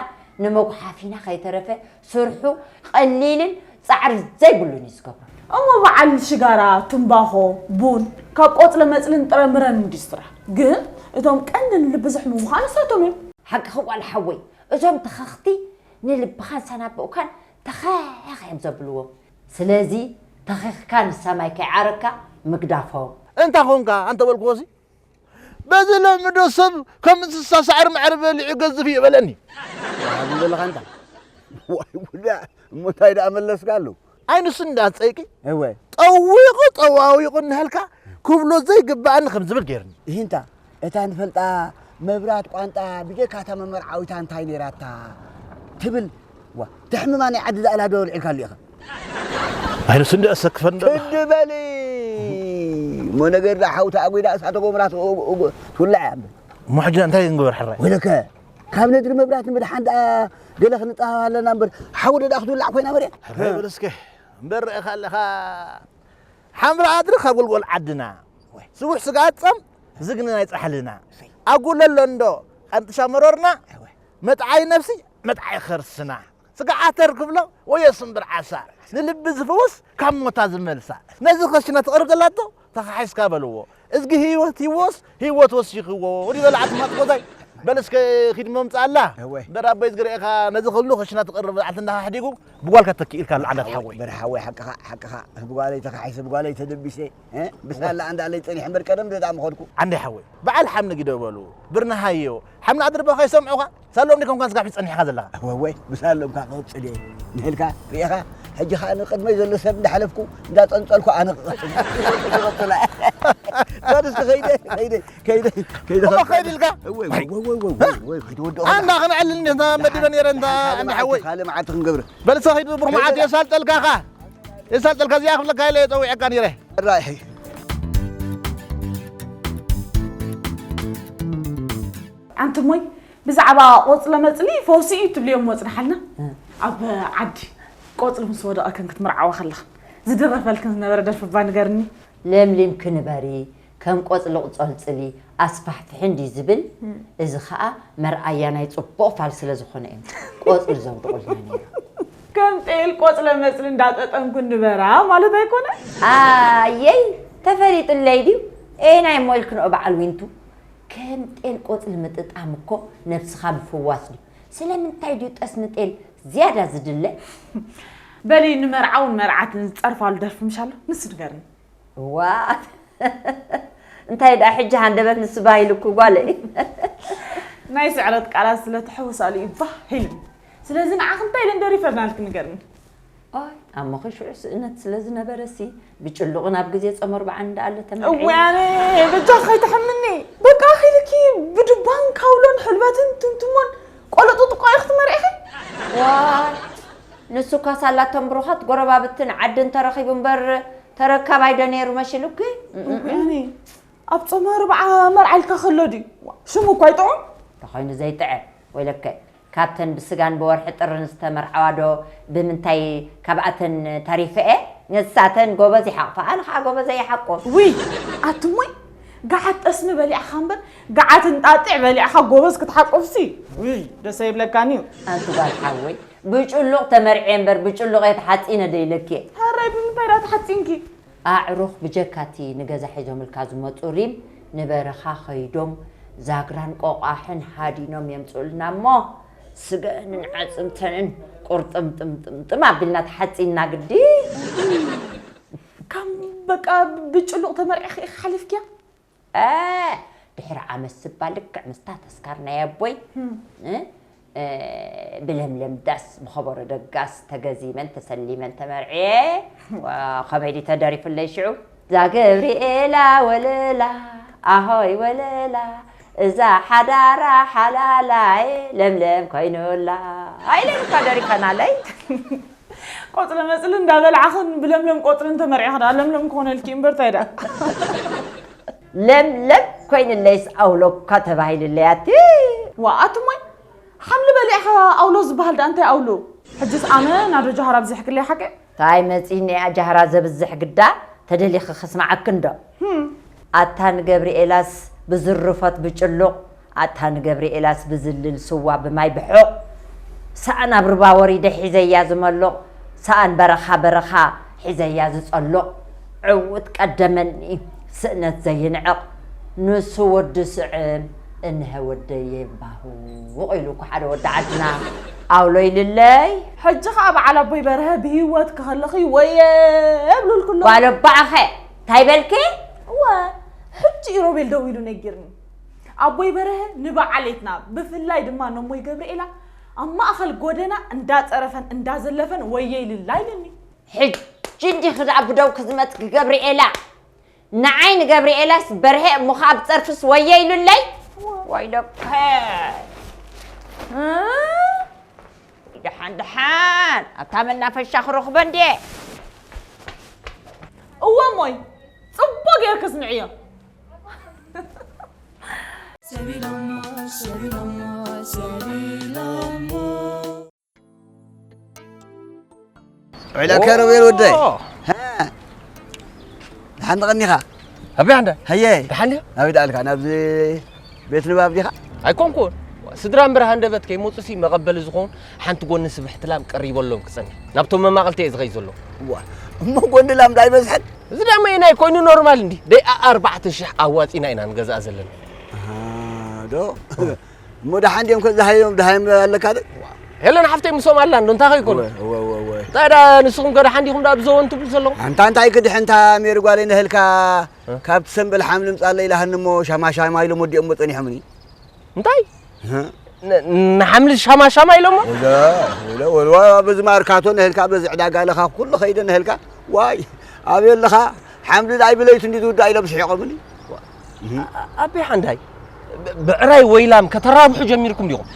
ንመጉሓፊና ከይተረፈ ስርሑ ቀሊልን ጻዕሪ ዘይብሉን እዩ ዝገብሮ። እሞ በዓል ሽጋራ፣ ትምባኾ፣ ቡን ካብ ቆጽለ መጽልን ጥረ ምረን እንድዩ ዝስራሕ። ግን እቶም ቀንዲ ንልቢ ዘሕምሙ ኸኣ ንሳቶም እዮም። ሓቅኺ ጓል ሓወይ፣ እዞም ተኸኽቲ ንልብኻን ሰናብኡካን ተኸኽ እዮም ዘብልዎም። ስለዚ ተኺኽካ ንሰማይ ከይዓረግካ ምግዳፎም። እንታይ ኾንካ ኣንተ በልክዎሲ? በዚ ሎሚ ዶ ሰብ ከም እንስሳ ሳዕሪ ማዕሪ በሊዑ ገዝፍ እዩ በለኒ። ኣብ ዘለኻ እንታ? ዋይ ጉዳ፣ እሞ እንታይ ደኣ መለስካሉ? ኣይ ንሱ እንዳ ጸይቂ እወ። ጠዊቑ ጠዋዊቑ እናሃልካ ክብሎ ዘይግባኣኒ ከም ዝብል ገይርኒ። ይህንታ፣ እታ ንፈልጣ መብራት ቋንጣ ብጀካ እታ መመርዓዊታ እንታይ ነይራታ ትብል? ዋ፣ ተሕምማ ናይ ዓዲ ዛእላ ዶ ኣልዒልካሉ ኢኻ? ኣይ ንሱ እንዳ ኣሰክፈን ዶ? ትድበሊ እሞ ነገር ዳ ሓውታ ኣጒዳ እሳተ ጎመራ ትው-፣ ትው-፣ ትውላዕ እያ እምበር። እሞ ሕጂ እንታይ ክንግበር ሕራይ? ወይለከ፣ ካብ ነድሪ መብራት ንምድሓን ደኣ ገለ ክንጠባብ ኣለና እምበር፣ ሓዊ ዶ ደኣ ክትውላዕ ኮይና መሬት? ሕራይ በል እስከ። እምበር ርኢኻ ኣለኻ፣ ሓምሊ ኣድሪ ካብ ጎልጎል ዓድና፣ ስቡሕ ስጋ ጸም ዝግኒ ናይ ጻሕልና፣ ኣጉለሎ እንዶ ቀንጥሻ መሮርና፣ መጥዓይ ነብሲ መጥዓይ ከርስና፣ ስጋ ዓተር ክብሎ ወዮ ስምብር ዓሳ፣ ንልቢ ዝፍውስ ካብ ሞታ ዝመልሳ፣ ነዚ ከሽና ትቐርብ ዘላቶ ተኻሒስካ በልዎ፣ እዝጊ ህይወት ይወስ ህይወት ወሲኽዎ፣ ወዲ በላዓት ማጥቆዛይ። በል እስከ ኺድ መምጽኣላ። እወ። እምበር ኣቦይ ዝግርኤኻ ነዚ ኽሉ ክሽና ትቕርብ በዓልቲ እንዳኻ ሕዲጉ ብጓልካ ተኪኢልካ ኣሎ ዓላት ሓወይ። በል ሓወይ ሓቅኻ፣ ሓቅኻ። ብጓለይ ተኻሒሰ፣ ብጓለይ ተደቢሰ፣ እ? ብሳላ ኣንዳለይ ጸኒሐ እምበር ቀደም ደኣ ምኸድኩ። ዓንደይ ሓወይ፣ በዓል ሓምኒ ግደ በሉ። ብርንሃዮ፣ ሓምኒ ኣድርባ ከይሰምዑኻ፣ ሳሎም ዲኮንካ ስጋብ ሕጂ ጸኒሕካ ዘለኻ? እወ፣ እወ፣ ብሳሎም ካብ ክቕጽል እየ። ንህልካ ርኢኻ፣ ሕጂ ኸኣ ንቕድመይ ዘሎ ሰብ እንዳሓለፍኩ፣ እንዳጸንጸልኩ ኣነ ክቐጽል። ክቐጽል እየ። በል እስከ ኸይደ፣ ኸይደ፣ ኸይደ፣ ኸይደ እሞ ኸይደ። ኸይድ ኢልካ? እወ፣ እወ፣ እወ፣ እወ፣ እወ፣ ከይትወድኦ ኣንዳ ኸዓ። ኸነዕልል እንዴ፣ እንታ መዲበ ነይረ፣ እንታ ካልእ ኣንዳ መዓልቲ፣ ሓወይ። ካልእ መዓልቲ ክንገብር። በል እስከ ኸይድ ብሩኽ መዓት የሳልጠልካ ኸዓ። የሳልጠልካ፣ እዚኣ ክብለካ ኢለ እየ ጸዊዐካ ነይረ። ራይ። ኣንቲ እሞይ፣ ብዛዕባ ቆጽለ መጽሊ ፈውሲ እዩ ትብልዮም ወጽናሓልና። እ። ኣብ ዓዲ ቆጽሊ ምስ ወደቐክን ክትምርዓዋ ከለኽን ዝድረፈልክን ዝነበረ ደርፊ እባ ንገርኒ። ለምሊምኪ ንበሪ፣ ከም ቆጽሊ ቁጸልጽሊ ኣስፋሕፍሒ እንድዩ ዝብል፣ እም። እዚ ኸኣ መርኣያ ናይ ጽቡቕ ፋል ስለ ዝኾነ እዮም ቆጽሊ ዘውድቑልና ነይሮም። ከም ጤል ቆጽለ መጽሊ እንዳጠጠንኩ ንበራ ማለት ኣይኮነ? ኣየይ፣ ተፈሊጡለይ ድዩ? ኤናይ እሞ ኢልክንኦ በዓል ዊንቱ። ከም ጤል ቆጽሊ ምጥጣም እኮ ነብስኻ ምፍዋስ ድዩ? ስለምንታይ ድዩ ጠስሚ ጤል ዝያዳ ዝድለ? በሊ ንመርዓውን መርዓትን ዝጸርፋሉ ደርፊ ምሽ ኣሎ? ንሱ ንገርኒ። እዋ፣ እንታይ ደኣ ሕጂ ሃንደበት ንሱ ባሂሉ እኮ ጓለይ። ናይ ስዕረት ቃላት ስለ ትሕውሳሉ እዩ ባህ ኢሉኒ። ስለዚ ንዓኺ እንታይ ኢለን ደሪፈናልኪ ንገርኒ። ኦይ፣ ኣሞኺ ሽዑ ስእነት ስለ ዝነበረሲ፣ ብጭሉቕ ናብ ግዜ ጾም ኣርብዓን እንዳኣለ ተመርዒ። እዋነ፣ በጃኺ ከይትሕምኒ። በቃ ኣኺልኪ ብድባን ካውሎን ሕልበትን ትምትሞን ቆለጡ ጥቆ ኢኺ ትመርዒኺ? ዋይ፣ ንሱ እኳ ሳላቶም ብሩኻት ጎረባብትን ዓድን ተረኺቡ እምበር ተረካባይ ዶ ነይሩ መሲሉኪ? እዋነ፣ ኣብ ጾም ኣርብዓ መርዓ ኢልካ ከሎ ድዩ? ሽሙ እኳ ኣይጥዑም? እንተኾይኑ ዘይጥዕም፣ ወይለከ፣ ካብተን ብስጋን ብወርሒ ጥርን ዝተመርዓዋ ዶ ብምንታይ ካብኣተን ተሪፈ እየ? ንሳተን ጎበዝ ይሓቕፋ፣ ኣነ ኸዓ ጎበዘ ይሓቁፍ። ውይ፣ ኣቲ እሞይ፣ ገዓት ጠስሚ በሊዕኻ እምበር፣ ገዓት እንጣጢዕ በሊዕኻ ጎበዝ ክትሓቁፍሲ፣ ውይ፣ ደስ ኣይብለካን እዩ። ኣንቲ ጓል ሓወይ፣ ብጭሉቕ ተመርዕየ እምበር፣ ብጭሉቕ እየ ተሓጺነ ዶ ኢለኪ እየ? ሕራይ ብምንታይ ደኣ ተሓጺንኪ? ኣዕሩኽ ብጀካ እቲ ንገዛ ሒዞምልካ ዝመጹ ሪም ንበረኻ ኸይዶም ዛግራን ቆቋሕን ሃዲኖም የምጽኡልና እሞ ስገንን ዓጽምተንን ቁርጥምጥምጥምጥም ኣቢልና ተሓጺንና ግዲ። ከም በቃ ብጭሉቕ ተመርዒኺ ኢኺ ሓሊፍክያ? እ፣ ድሕሪ ዓመት ስባ ልክዕ ምስታ ተስካር ናይ ኣቦይ፣ ህም። እ፣ እ፣ ብለምለም ዳስ ብኸበሮ ደጋስ ተገዚመን ተሰሊመን ተመርዕየ። ዋ፣ ከመይ ድዩ ተደሪፉለይ ሽዑ? እዛ ገብርኤላ ወለላ፣ ኣሆይ ወለላ፣ እዛ ሓዳራ ሓላላይ ለምለም ኮይኑላ። ኢለን እኳ ደሪፈናለይ። ቆጽለ መጽሊ እንዳበላዕኽን ብለምለም ቆጽሊ እንተመርዒኺ ደኣ ለምለም ክኾነልኪ እምበር እንታይ ደኣ። ለምለም ኮይንለይስ ኣውሎ እኳ ተባሂሉለይ ኣቲ። ዋ፣ ኣቲ እሞይ፣ ሓምሊ በሊዕኻ ኣውሎ ዝበሃል ደኣ እንታይ ኣውሎ? ሕጅስ ኣነ ናዶ ጃህራ ኣብዚሕክለይ ሓቂ? ታይ መጺኒ እያ ጃህራ ዘብዝሕ ግዳ፣ ተደሊኺ ክስምዓኪ እንዶ። ህም። ኣታ ንገብርኤላስ ብዝርፎት ብጭሉቕ፣ ኣታ ንገብርኤላስ ብዝልል ስዋ ብማይ ብሑቕ፣ ሰኣን ኣብ ርባ ወሪደ ሒዘያ ዝመሉቕ፣ ሰኣን በረኻ በረኻ ሒዘያ ዝጸሉቕ፣ ዕውት ቀደመኒ ስእነት ዘይንዕቕ፣ ንሱ ወዲ ስዕም፣ እንሀ ወደየ ባሁቕ ኢሉ እኮ ሓደ ወዲ ዓድና ኣውሎ ኢልለይ። ሕጂ ኸኣ በዓል ኣቦይ በርሀ ብህይወት ክኸለኺ ወየ እብሉልኩ ኣለኹ። ጓል ኣቦኣኸ እንታይ በልኪ? እወ፣ ሕጂ እዩ ሮቤል ደዊሉ ነጊርኒ። ኣቦይ በርሀ ንበዓሌትና፣ ብፍላይ ድማ ነሞይ ገብርኤላ ኣብ ማእኸል ጎደና እንዳጸረፈን እንዳዘለፈን ወየ ኢልላ ኢሉኒ። ሕጂ እንዲኺ ደኣ ብደውኪ ዝመጽኪ ገብርኤላ፣ ንዓይ ንገብርኤላስ በርሀ እሞ ኸኣ ብጸርፍስ ወየ ኢሉለይ። ወይለከ። እ? ደሓን ደሓን ኣብታ መናፈሻ ክረኽቦ እንድየ። እወ እሞይ፣ ጽቡቕ ጌርኪ ስምዕዮ። ሰቢሎሞ፣ ሰቢሎሞ፣ ሰቢሎሞ። ውዒላ ኦ! ከረቤል ወደይ። ሃ። ደሓን ተቐኒኻ? ኣበይ ኣንዳ? ሃየ። ደሓን ድያ? ናበይ ደኣልካ? ናብዚ ቤት ንባብ ዲኻ? ኣይኮንኩን። ስድራ እምበር ሃንደበት ከይመጹሲ መቐበሊ ዝኾን ሓንቲ ጎኒ ስብሕቲ ላም ቀሪበሎም ክጸንሕ። ናብቶም መማቕልቲ እየ ዝኸይድ ዘለኹ። እዋ፣ እሞ ጎኒ ላም ዶ ኣይበዝሐን? እዚ ደኣ መየናይ ኮይኑ ኖርማል እንዲ? ደይ ኣ-፣ ኣርባዕተ ሽሕ ኣዋጺና ኢና ንገዝኣ ዘለና። ኣሃ፣ ዶ? ኦ። እሞ ደሓን ድዮም ከ ዝሃዮም ድሃዮም ኣለካ ዶ? ሄለን ሓፍተይ ምስኦም ኣላ እንዶ እንታይ ከይኮኑ? እወ፣ እወ፣ እወ፣ እወ። እንታይ ደኣ ንስኹም ከ ደሓን ዲኹም ደኣ ብዘወን ትብሉ ዘለኹም? ኣንታ እንታይ ክድሕን እታ ሜሪ ጓለይ ነህልካ እ? ካብ ትሰንበል ሓምሊ ምጻለይ ኢላሃኒ እሞ ሻማ ሻማ ኢሎም ወዲኦሞ ጸኒሖምኒ። እንታይ? እ? ን-፣ ንሓምሊ ሻማ ሻማ ኢሎሞ? ወላ፣ ወላ፣ ወላ፣ በዚ ማርካቶ ነህልካ በዚ ዕዳጋ ለኻ ኩሉ ኸይደ ነህልካ ዋይ ኣበይ ኣለኻ ሓምሊ ደኣ ብለይቱ እንዲ ዝውዳእ ኢሎም ስሒቖምኒ። ዋ፣ እህ። ኣ-፣ ኣቤ ሓንዳይ፣ ብ-፣ ብዕራይ ወይላም ከተራብሑ ጀሚርኩም ዲኹም?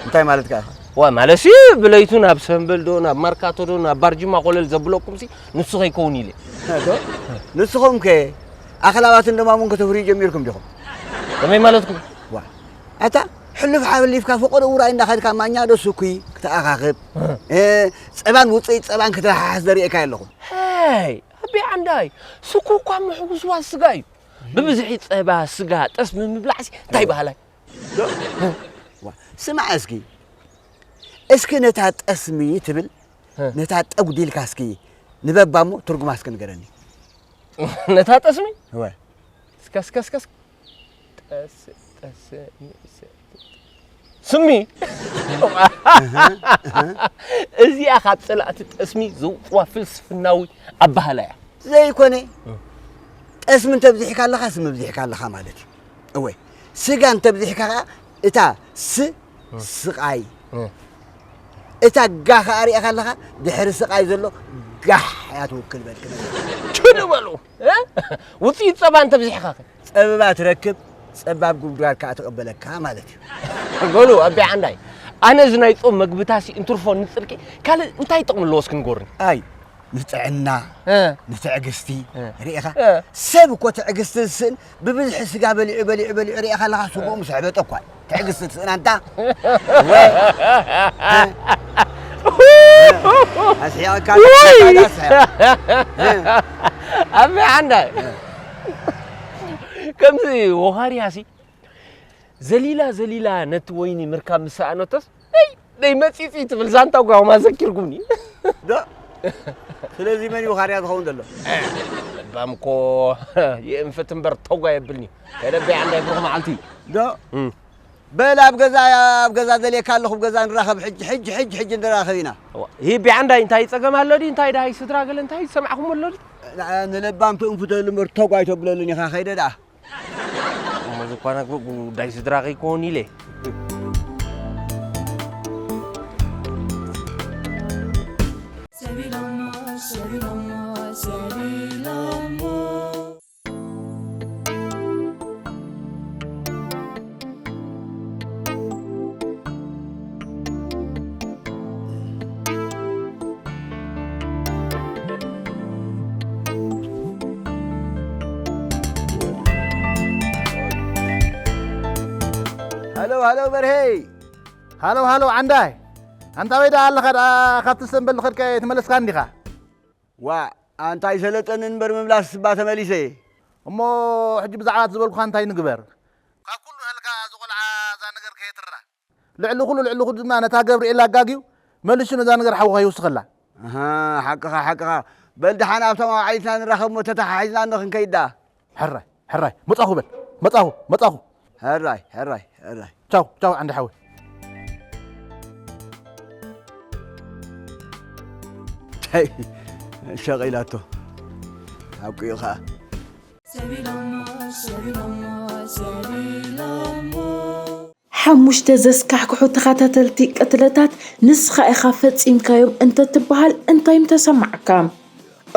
እንታይ ማለትካ ኢኻ? ዋ፣ ማለትሲ ብለይቱ ናብ ሰምበል ዶ፣ ናብ ማርካቶ ዶ፣ ናብ ባርጅማ ኮለል ዘብለኩምሲ ንሱ ከይከውን ኢለ። ዶ? ንስኹም ከ ኣኽላባትን ደማሙን ከተፍርዩ ጀሚርኩም ዲኹም? ከመይ ማለትኩም? ዋ፣ ኣታ ሕሉፍ ሓሊፍካ ፈቐዶ ውራይ እንዳኸድካ ማኛ ዶ ስኩይ ክትኣኻኽብ፣ እ። እ፣ ጸባን ውጽኢት ጸባን ክትሓሓስ ዘርእየካ ኣለኹ። ሄይ፣ ኣቤ ዓንዳይ፣ ስኩ እኳ ምሕጉስዋስ ስጋ እዩ። ብብዝሒ ጸባ፣ ስጋ፣ ጠስሚ ምብላዕሲ እንታይ በሃላይ? ዶ? ዋ፣ ስማዕ እስኪ፣ እስኪ ነታ ጠስሚ ትብል፣ እ። ነታ ጠጉዲልካ እስኪ ንበባ እሞ ትርጉማ እስኪ ንገረኒ። ነታ ጠስሚ? እወ። እስከ፣ እስከ፣ እስከ፣ እስከ። ጠስ-፣ ጠስ-፣ ሚ-፣ ስ-፣ ስሚ። እዚኣ ካብ ጸላእቲ ጠስሚ ዘውጽዋ ፍልስፍናዊ ኣባህላ እያ። ዘይኮነ፣ እ። ጠስሚ እንተብዚሕካ ኣለኻ፣ ስሚ ኣብዚሕካ ኣለኻ ማለት እዩ። እወ፣ ስጋ እንተብዚሕካ ኸኣ እታ ስ-፣ እ። ስቓይ። እ። እታ ጋ ኸኣ ሪእኻ ኣለኻ፣ ድሕሪ ስቓይ ዘሎ ጋሕ እያ ትውክል በልክ ነገር። ችዱ በሉ። እ? ውጽኢት ጸባ እንተብዚሕኻ ኸ? ጸበባ ትረክብ፣ ጸባብ ጉድጓድ ከኣ ትቕበለካ ማለት እዩ። በሉ ኣቢ ዓንዳይ፣ ኣነ እዚ ናይ ጾም መግብታሲ እንትርፎ ንጽድቂ ካልእ እንታይ ጥቕሚ ኣለዎ እስኪ ንገሩኒ? ኣይ፣ ንጥዕና፣ እ። ንትዕግስቲ፣ እ። ርኢኻ? እ። ሰብ እኮ ትዕግስቲ ዝስእን ብብዝሒ ስጋ በሊዑ፣ በሊዑ፣ በሊዑ ርኢኻ ኣለኻ፣ ስግኡ ምስ ኣሕበጠ እኳ ትዕግስቲ ትስእን ኣንታ። ወ-፣ እ። ኣስሒቕካ ወይ! ኣስሒቕ። እ። ኣቢ ዓንዳይ። እ። ከምዚ ወኻርያሲ ዘሊላ ዘሊላ ነቲ ወይኒ ምርካብ ምስ ሰኣነቶስ፣ ነይ፣ ነይ መጺጺ ትብል ዛንታ ጓ ኸማ ዘኪርኩምኒ። ዶ? ስለዚ መን እዩ ኻርያ ዝኸውን ዘሎ? ለባም እኮ የእንፍት እምበር ተጓ የብልኒ። ከደበይ ዓንዳይ ብሩኽ መዓልቲ። ዶ? እም። በል ኣብ ገዛ፣ ኣብ ገዛ ዘልየካ ኣለኹ፣ ኣብ ገዛ ንራኸብ ሕጂ፣ ሕጂ፣ ሕጂ፣ ሕጂ ንራኸብ ኢና። እዋ፣ ሂቢ ዓንዳይ እንታይ ጸገም ኣሎ ድዩ? እንታይ ደሃይ ስድራ ገለ እንታይ ዝሰማዕኹም ኣሎ ድዩ? ን-፣ ንለባም ትእንፍተሉ እምበር ተጓ ኣይተብለሉን ኢኻ፣ ኸይደ ደኣ። እሞ ዝኾነ ጉ-፣ ጉዳይ ስድራ ከይኮን ኢለ። ሰቢሎሞ፣ ሰቢሎሞ፣ ሰቢሎሞ። ሃሎ፣ ሃሎ፣ በርሄይ። ሃሎ፣ ሃሎ፣ ዓንዳይ። ኣንታ ወይ ደኣ ኣለኻ ደኣ ካብቲ ሰምበል ዝኸድካዮ ኣይተመለስካን ዲኻ? ዋእ፣ ኣንታ ኣይሰለጠንን እምበር ምምላስ እባ ተመሊሰ እየ። እሞ ሕጂ ብዛዕባ እቲ ዝበልኩኻ እንታይ ንግበር? ካብ ኩሉ ንሃልካ እዚ ቆልዓ እዛ ነገር ከየትርራ። ልዕሊ ኩሉ፣ ልዕሊ ኩሉ ድማ ነታ ገብርኤል ኣጋግዩ መሊሱ ነዛ ነገር ሓውኻ ይውስኸላ። ኣሃ፣ ሓቅኻ፣ ሓቅኻ። በል ደሓን ኣብታ መዋዕሊትና ንራኸብ እሞ ተተሓሒዝና እንዶ ክንከይድ ደኣ። ሕራይ፣ ሕራይ፣ መጻኹ በል። መጻኹ፣ መጻኹ። ሕራይ፣ ሕራይ፣ ሕራይ። ቻው፣ ቻው ዓንዲ ሓወይ። ታይ ሸቒላቶ። ሓቁ እዩ ኸኣ። ሰቢሎሞ፣ ሰቢሎሞ፣ ሰቢሎሞ። ሓሙሽተ ዘስካሕክሑ ተኸታተልቲ ቅትለታት ንስኻ ኢኻ ፈጺምካዮም እንተትበሃል እንታይ ምተሰማዓካ?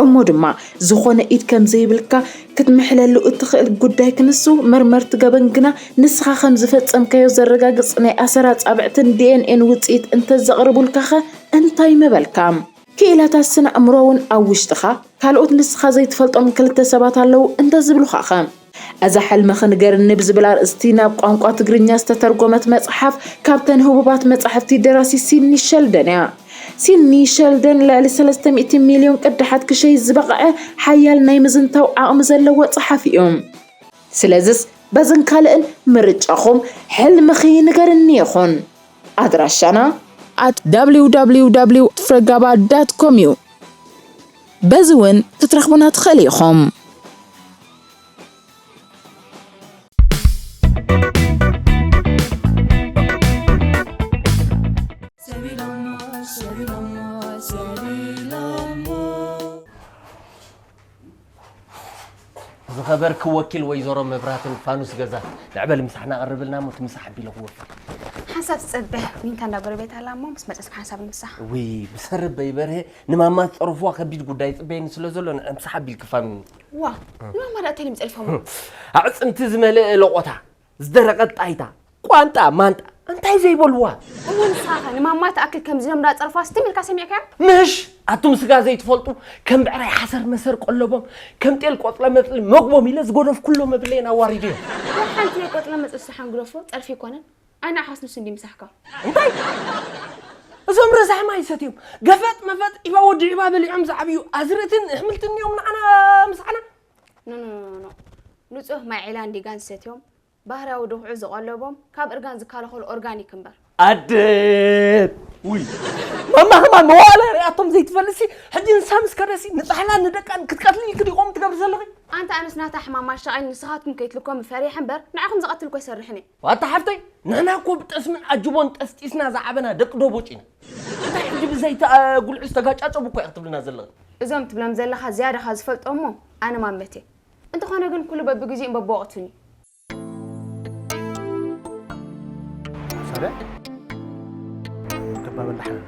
እሞ ድማ ዝኾነ ኢድ ከም ዘይብልካ ክትምሕለሉ እትኽእል ጉዳይ ክንሱ፣ መርመርቲ ገበን ግና ንስኻ ከም ዝፈጸምካዮ ዘረጋግጽ ናይ ኣሰር ኣጻብዕትን ዲ ኤን ኤን ውጽኢት እንተዘቕርቡልካኸ እንታይ ምበልካ? ክኢላታት ስነ ኣእምሮ እውን ኣብ ውሽጥኻ ካልኦት ንስኻ ዘይትፈልጦም ክልተ ሰባት ኣለዉ እንተዝብሉኻኸ? እዛ ሕልሚ ክንገርኒ ብዝብል ኣርእስቲ ናብ ቋንቋ ትግርኛ ዝተተርጎመት መጽሓፍ ካብተን ህቡባት መጻሕፍቲ ደራሲ ሲድኒ ሸልደን እያ። ሲድኒ ሸልደን ልዕሊ ሰለስተ ሚእቲ ሚልዮን ቅዳሓት ክሸይጥ ዝበቕዐ ሓያል ናይ ምዝንታው ዓቕሚ ዘለዎ ጸሓፊ እዩ። ስለዝስ በዝን ካልእን ምርጫኹም ሕልምኺ ንገርኒ ይኹን። ኣድራሻና at www ፍረጋባ dot com እዩ። በዚ እውን ክትረኽቡና ትኽእሉ ኢኹም። ነበርኪ ወኪል ወይዘሮ መብራህትን ፋኑስ ገዛ። ንዕበል ምሳሕና ቀርብልና እሞ እቲ ምሳሕ ኣቢለ ክወፍር። ሓንሳብ ትጸበ ዊንታ እንዳ ጎረቤት ኣላ እሞ ምስ መጸስ ሓንሳብ ንምሳሕ። ውይ ብሰርበይ በርሀ ንማማ ዝጸረፍዋ ከቢድ ጉዳይ ይጽበየኒ ስለ ዘሎ ንዕ ምሳሕ ኣቢልኪ ፋኑኒ። ዋ ንማማ ደኣ እንታይ ኢሎም ጸሪፎም? ኣዕጽምቲ ዝመልአ ለቖታ ዝደረቐት ጣይታ ቋንጣ ማንጣ እንታይ ዘይበልዋ። እሞ ንስኻ ኸ ንማማ ትኣክል ከምዚ ኢሎም እንዳጸርፋ ስትም ኢልካ ሰሚዕካዮ? ምሽ ኣቱም ስጋ ዘይትፈልጡ ከም ብዕራይ ሓሰር መሰር ቀለቦም ከም ጤል ቆጽለ መጽሊ መግቦም ኢለ ዝገደፍኩሎ መብለየን ኣዋሪደዮ። ወላ ሓንቲ ናይ ቆጽለ መጽሊ ስራሓን ግደፎ ጸርፊ ኣይኮነን። ኣይ ንዓኻስ ንሱ እንድዩ ምሳሕካ። እንታይ እዞም ረሳሕ ማይ ሰትዮም ገፈጥ መፈጥ ዒባ ወዲ ዒባ በሊዖም ዝዓብዩ ኣዝርእትን ኣሕምልትን እዮም ንዓና ምሳሕና። ኖ ኖ ኖ ኖ ንጹህ ማይ ዒላን ዲጋን ሰትዮም ባህርያዊ ድኹዒ ዝቐለቦም ካብ እርጋን ዝከላኸሉ ኦርጋኒክ እምበር። ኣደ ውይ ማማ ከማን መዋእለ ሪኣቶም ዘይትፈልጥሲ ሕጂ ንሳ ምስ ከደሲ ንጻሕላን ንደቃን ክትቀትሊ ኢልኪ ዲኹም ትገብሪ ዘለኺ። ኣንታ ኣነስ ናታ ሕማም ኣሻቒኒ ንስኻትኩም ከይትልኮም ፈሪሐ እምበር ንዓኹም ዝቐትል እኮ ኣይሰርሕን እየ። ዋታ ሓፍተይ ንሕና እኮ ብጠስምን ኣጅቦን ጠስጢስና ዝዓበና ደቂ ዶቦጭ ኢና። እንታይ ሕጂ ብዘይቲ ጉልዒ ዝተጋጫጨቡ እኮ ኢኺ ትብልና ዘለኺ። እዞም ትብሎም ዘለኻ ዝያዳ ካብ ዝፈልጦ እሞ ኣነ ማመት እየ። እንተኾነ ግን ኩሉ በብግዚኡን በብወቕቱን እዩ። ሳልያ ገባበል ደሓን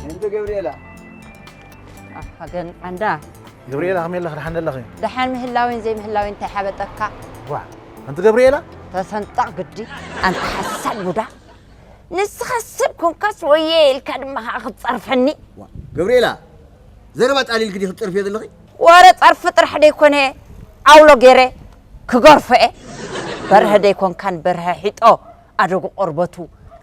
እንተ ገብርኤላ ኣፋገን ዓንዳ ገብርኤላ ከመይ ኣለኺ ደሓን ኣለኺ ደሓን ምህላዊን ዘይምህላዊን እንታይ ሓበጠካ ዋ ኣንቲ ገብርኤላ ተሰንጠቕ ግዲ ኣንታ ሓሳድ ቡዳ ንስኻ ሰብ ኮንካስ ወየ ኢልካ ድማ ከዓ ክትፀርፈኒ ገብርኤላ ዘረባ ጣሊልኪ ዲኺ ትፀርፍዮ ዘለኺ? ወረ ፀርፊ ጥራሕ ደይኮነ ዓውሎ ገይረ ክገርፎ እየ። በርሀ ደይኮንካን በርሀ ሒጦ ኣደጉ ቆርበቱ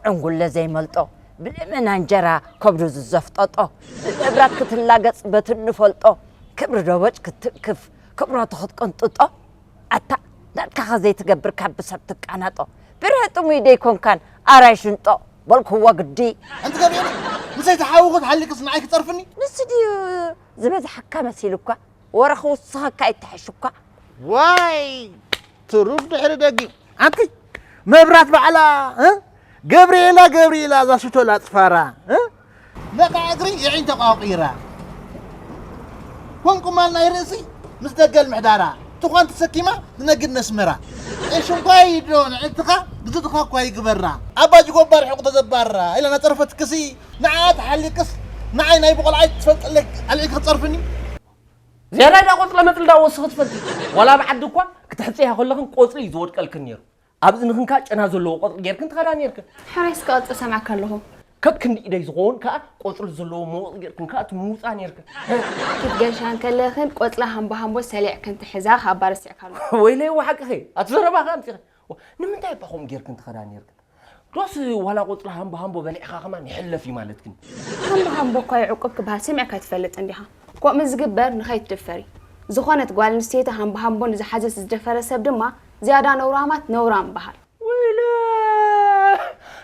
ዕንጉለ ዘይመልጦ ብልመና እንጀራ ከብዱ ዝዘፍጠጦ ብመብራት ክትላገፅ በቲ እንፈልጦ ክብሪ ደቦጭ ክትእክፍ ክብረቱ ክትቅንጥጦ ኣታ ናትካ ከ ዘይትገብር ካብ ብሰብ ትቃናጦ ብርሀ ጥሙይ ደይኮንካን ኣራይ ሽንጦ በልክዎ ግዲ ኣንቲ ገቢኤለ ምሰይ ተሓውኹ ተሓሊክስ ንዓይ ክጸርፍኒ ንሱ ድዩ ዝበዝሓካ መሲሉኳ ወረ ክውስኸካ ኣይትሕሽኳ ዋይ ትሩር ድሕሪ ደጊም ኣንቲ መብራት ባዕላ እ ገብርኤላ ገብርኤላ እዛ ሽቶ ላጽፋራ እ ነቓ እግሪ የዒን ተቋቒራ ኮንኩማ ናይ ርእሲ ምስ ደገል ምሕዳራ ትዃን ተሰኪማ ትነግድ ነስመራ ጤሽንኳይ ዶ ንዕድትኻ ግዝእትኻ እኳ ይግበራ ኣባ ጅጎባ ርሑቕ ተዘባራ ኢላ ናጸርፈትክሲ ንዓ ተሓሊቅስ ንዓይ ናይ ብቆልዓይ ትፈልጠለይ ኣልዒልኪ ክትጸርፍኒ ዝያዳ ኢላ ቆጽለ መጽሊ ዳ ወስኺ ትፈልጢ ዋላ ኣብ ዓዲ እኳ ክትሕጽያ ከለኽን ቆጽሊ እዩ ዝወድቀልክን ነይሩ ኣብ እዝንኽን ከኣ ጨና ዘለዎ ቆጽሊ ጌርክን ትኸዳ ኔርክን። ሕራይ እስከ ቅርጺ ሰምዓካ ኣለኹ። ከክንዲ ኢደይ ዝኸውን ከኣ ቆጽሊ ዘለዎ መወጽኢ ጌርክን ከኣ ትምውጻ ኔርክን። ክትገሻ እንከለኽን ቆጽሊ ሃምቦ ሃምቦ ሰሊዕክን ትሕዛ ካብ ባር ኣስዒካ ኣለኹ። ወይለይ እወ ሓቅኺ እየ። ኣቲ ዘረባኺ ኣምጺኺ። ዋ፣ ንምንታይ እባ ከምኡ ጌርክን ትኸዳ ኔርክን? ዶስ ዋላ ቆጽሊ ሃምቦ ሃምቦ በሊዕኻ ከማን ይሕለፍ እዩ ማለትክን? ሃምቦ ሃምቦ እኳ ይዕቁብ ክበሃል ሰሚዕካ ኣይትፈልጥን ዲኻ? ከምኡ ዝግበር ንኸይትድፈር እዩ። ዝኾነት ጓል ኣንስተይቲ ሃምቦሃምቦ ንዝሓዘ ዝደፈረ ሰብ ድማ ዝያዳ ነውራማት ነውራም ይበሃል። ወይለ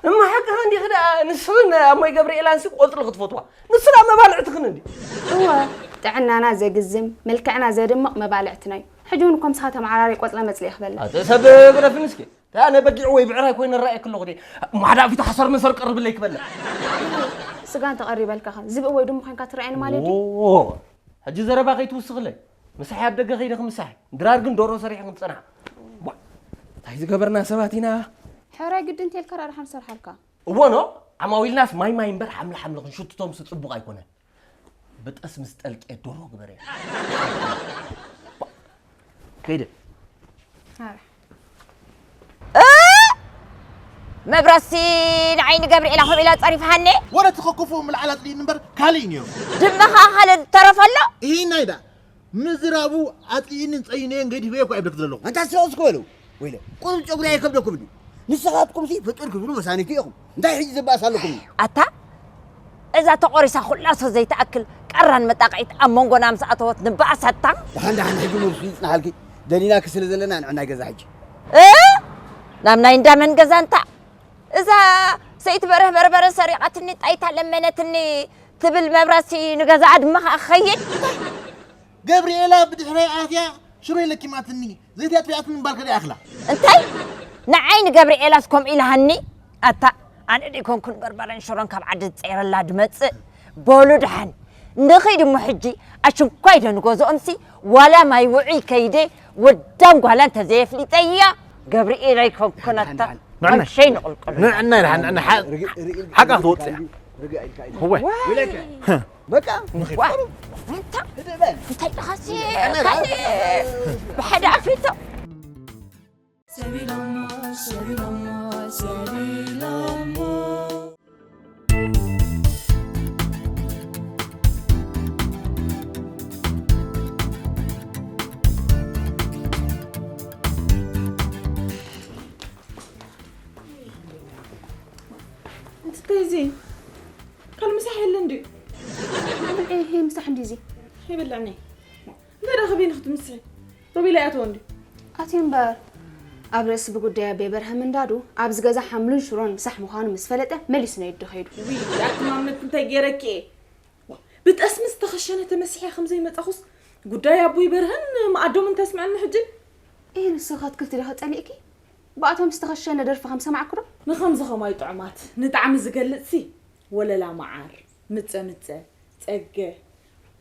እማ ሓቅኺ እንዲኺ ደኣ ንስኽን ኣሞይ ገብርኤላንሲ ቆጽሊ ክትፈትዋ ንሱ ደኣ መባልዕትኽን እንዲ። እወ ጥዕናና ዘግዝም መልክዕና ዘድምቕ መባልዕትና እዩ። ሕጂ እውን እኮ ምሳኻ ተመዓራርየ ቆጽለ መጽለ እየ ክበልዕ። ኣቲ ሰብ ግደፍኒ እስኪ። ኣነ በጊዕ ወይ ብዕራይ ኮይነ እረኣየኪ ኣለኹ ድየ? ማዕዳ ፊት ሓሰር መሰር ቀርብለይ ክበልዕ። ስጋ እንተቐሪበልካ ኸ ዝብኢ ወይ ድሙ ኮይንካ ትረኣየኒ ማለት ድዩ? ሕጂ ዘረባ ከይትውስኽለይ። ምሳሕ ኣብ ደገ ከይደ ክምሳሕ። ድራር ግን ዶሮ ሰሪሐ ክምጸንሓ። ቧ! እንታይ ዝገበርና ሰባት ኢና? ሕራይ ግዲ እንተልካ ደኣ ደሓን ሰርሓልካ። እወ ኖ፣ ዓማዊልናስ ማይ ማይ እምበር ሓምሊ ሓምሊ ክንሽትቶምሲ ጽቡቕ ኣይኮነን። ብጠስሚ ዝጠልቅየ ዶሮ ግበርያ። ከይደ። መብራሲ ንዓይኒ ገብርኤላ ከምኡ ኢላ ጸሪፍሃኒ ወረ ትኸክፉ ምልዓል ኣጽሊእኒ እምበር ካልእ እዩ ነይሩ ድማ ኸዓ ካልእ ተረፈ ኣሎ ኢሂናይ ዳ ምዝራቡ ኣጽሊእንን ጸይነዮን ገዲፈዮ እኮ ኣይብለክ ዘለኹ ኣንታ ስቕ እስኪ በሉ ወይለ ቁሩብ ጨጉሪ ኣይከብደኩም ድዩ ንስኻትኩምሲ ፍጡር ክትብሉ መሳኒቱ ኢኹም እንታይ ሕጂ ዝበኣስ ኣለኩም ኣታ እዛ ተቖሪሳ ኩላ ሰ ዘይትኣክል ቀራን መጣቕዒት ኣብ መንጎና ምስ ኣተወት ንበኣስ ኣታ ደሓን ደሓን ሕጂ መልሱ ይጽናሓልኪ ደሊናኪ ስለ ዘለና ንዕናይ ገዛ ሕጂ እ ናብ ናይ እንዳመን ገዛ እንታ እዛ ሰይቲ በርህ በርበረ ሰሪቓትኒ ጣይታ ለመነትኒ ትብል መብራሲ ንገዛኣ ድማ ከኣ ክኸይድ ገብርኤላ ብድሕረይ ኣትያ ሽሮይ ለኪማትኒ ዘይትያት ፊኣትኒ እምባልካ ደይ ኣኽላ እንታይ ንዓይ ንገብርኤላስ ከምኡ ኢልሃኒ ኣታ ኣነ ደይኮንኩን በርበረን ሽሮን ካብ ዓዲ ዝፀይረላ ድመፅእ። በሉ ደሓን ንኺድ እሞ ሕጂ ኣሽንኳይ ዶ ንገዝኦምሲ ዋላ ማይ ውዑይ ከይደ ወዳም ጓላ እንተዘየፍሊጠያ ገብርኤል ኣይኮንኩን ኣታ ንዕናይ። ኣምሸይ ንቕልቅሉ። ንዕናይ ደሓን ንዕናይ ሓ- ሓቃ ክትወፅእ እያ። እወ። በቃ እንታይ እንታይ ኢልኻሲ ካልእ ብሓደ ኣፍሊጦ ሰቢሎሞ ሰቢሎሞ ሰቢሎሞ እንታይ እዚ ካልእ ምሳሕ የለን ድዩ? ይሄ ምሳሕ እንዲ እዚ ይበላኒ እንታይ ዳ ከበይኒ ክትምስሒ ሮቤል ኣይኣተወ እንዲ ኣትዩ እምበር ኣብ ርእሲ ብጉዳይ ኣቤ በርሀ ምንዳዱ ኣብዚ ገዛ ሓምሉን ሽሮን ምሳሕ ምዃኑ ምስ ፈለጠ መሊሱ ነይዱ ዶ ከይዱ። ውይ ኣቲ ማመት እንታይ ገይረኪ እየ ብጠስሚ ዝተኸሸነ ተመሲሐ ከም ዘይመጻኹስ ጉዳይ ኣቦይ በርሀን መኣዶምን ተስምዐኒ ሕጂ። እህ ንስኺ ኣትክልቲ ዲኺ ጸሊእኪ? ብኣቶም ዝተኸሸነ ደርፊ ከም ሰማዕኩ ዶ? ንኸምዚ ኸማይ ጥዑማት ንጣዕሚ ዝገልጽሲ ወለላ መዓር፣ ምጸ ምጸ፣ ጸገ፣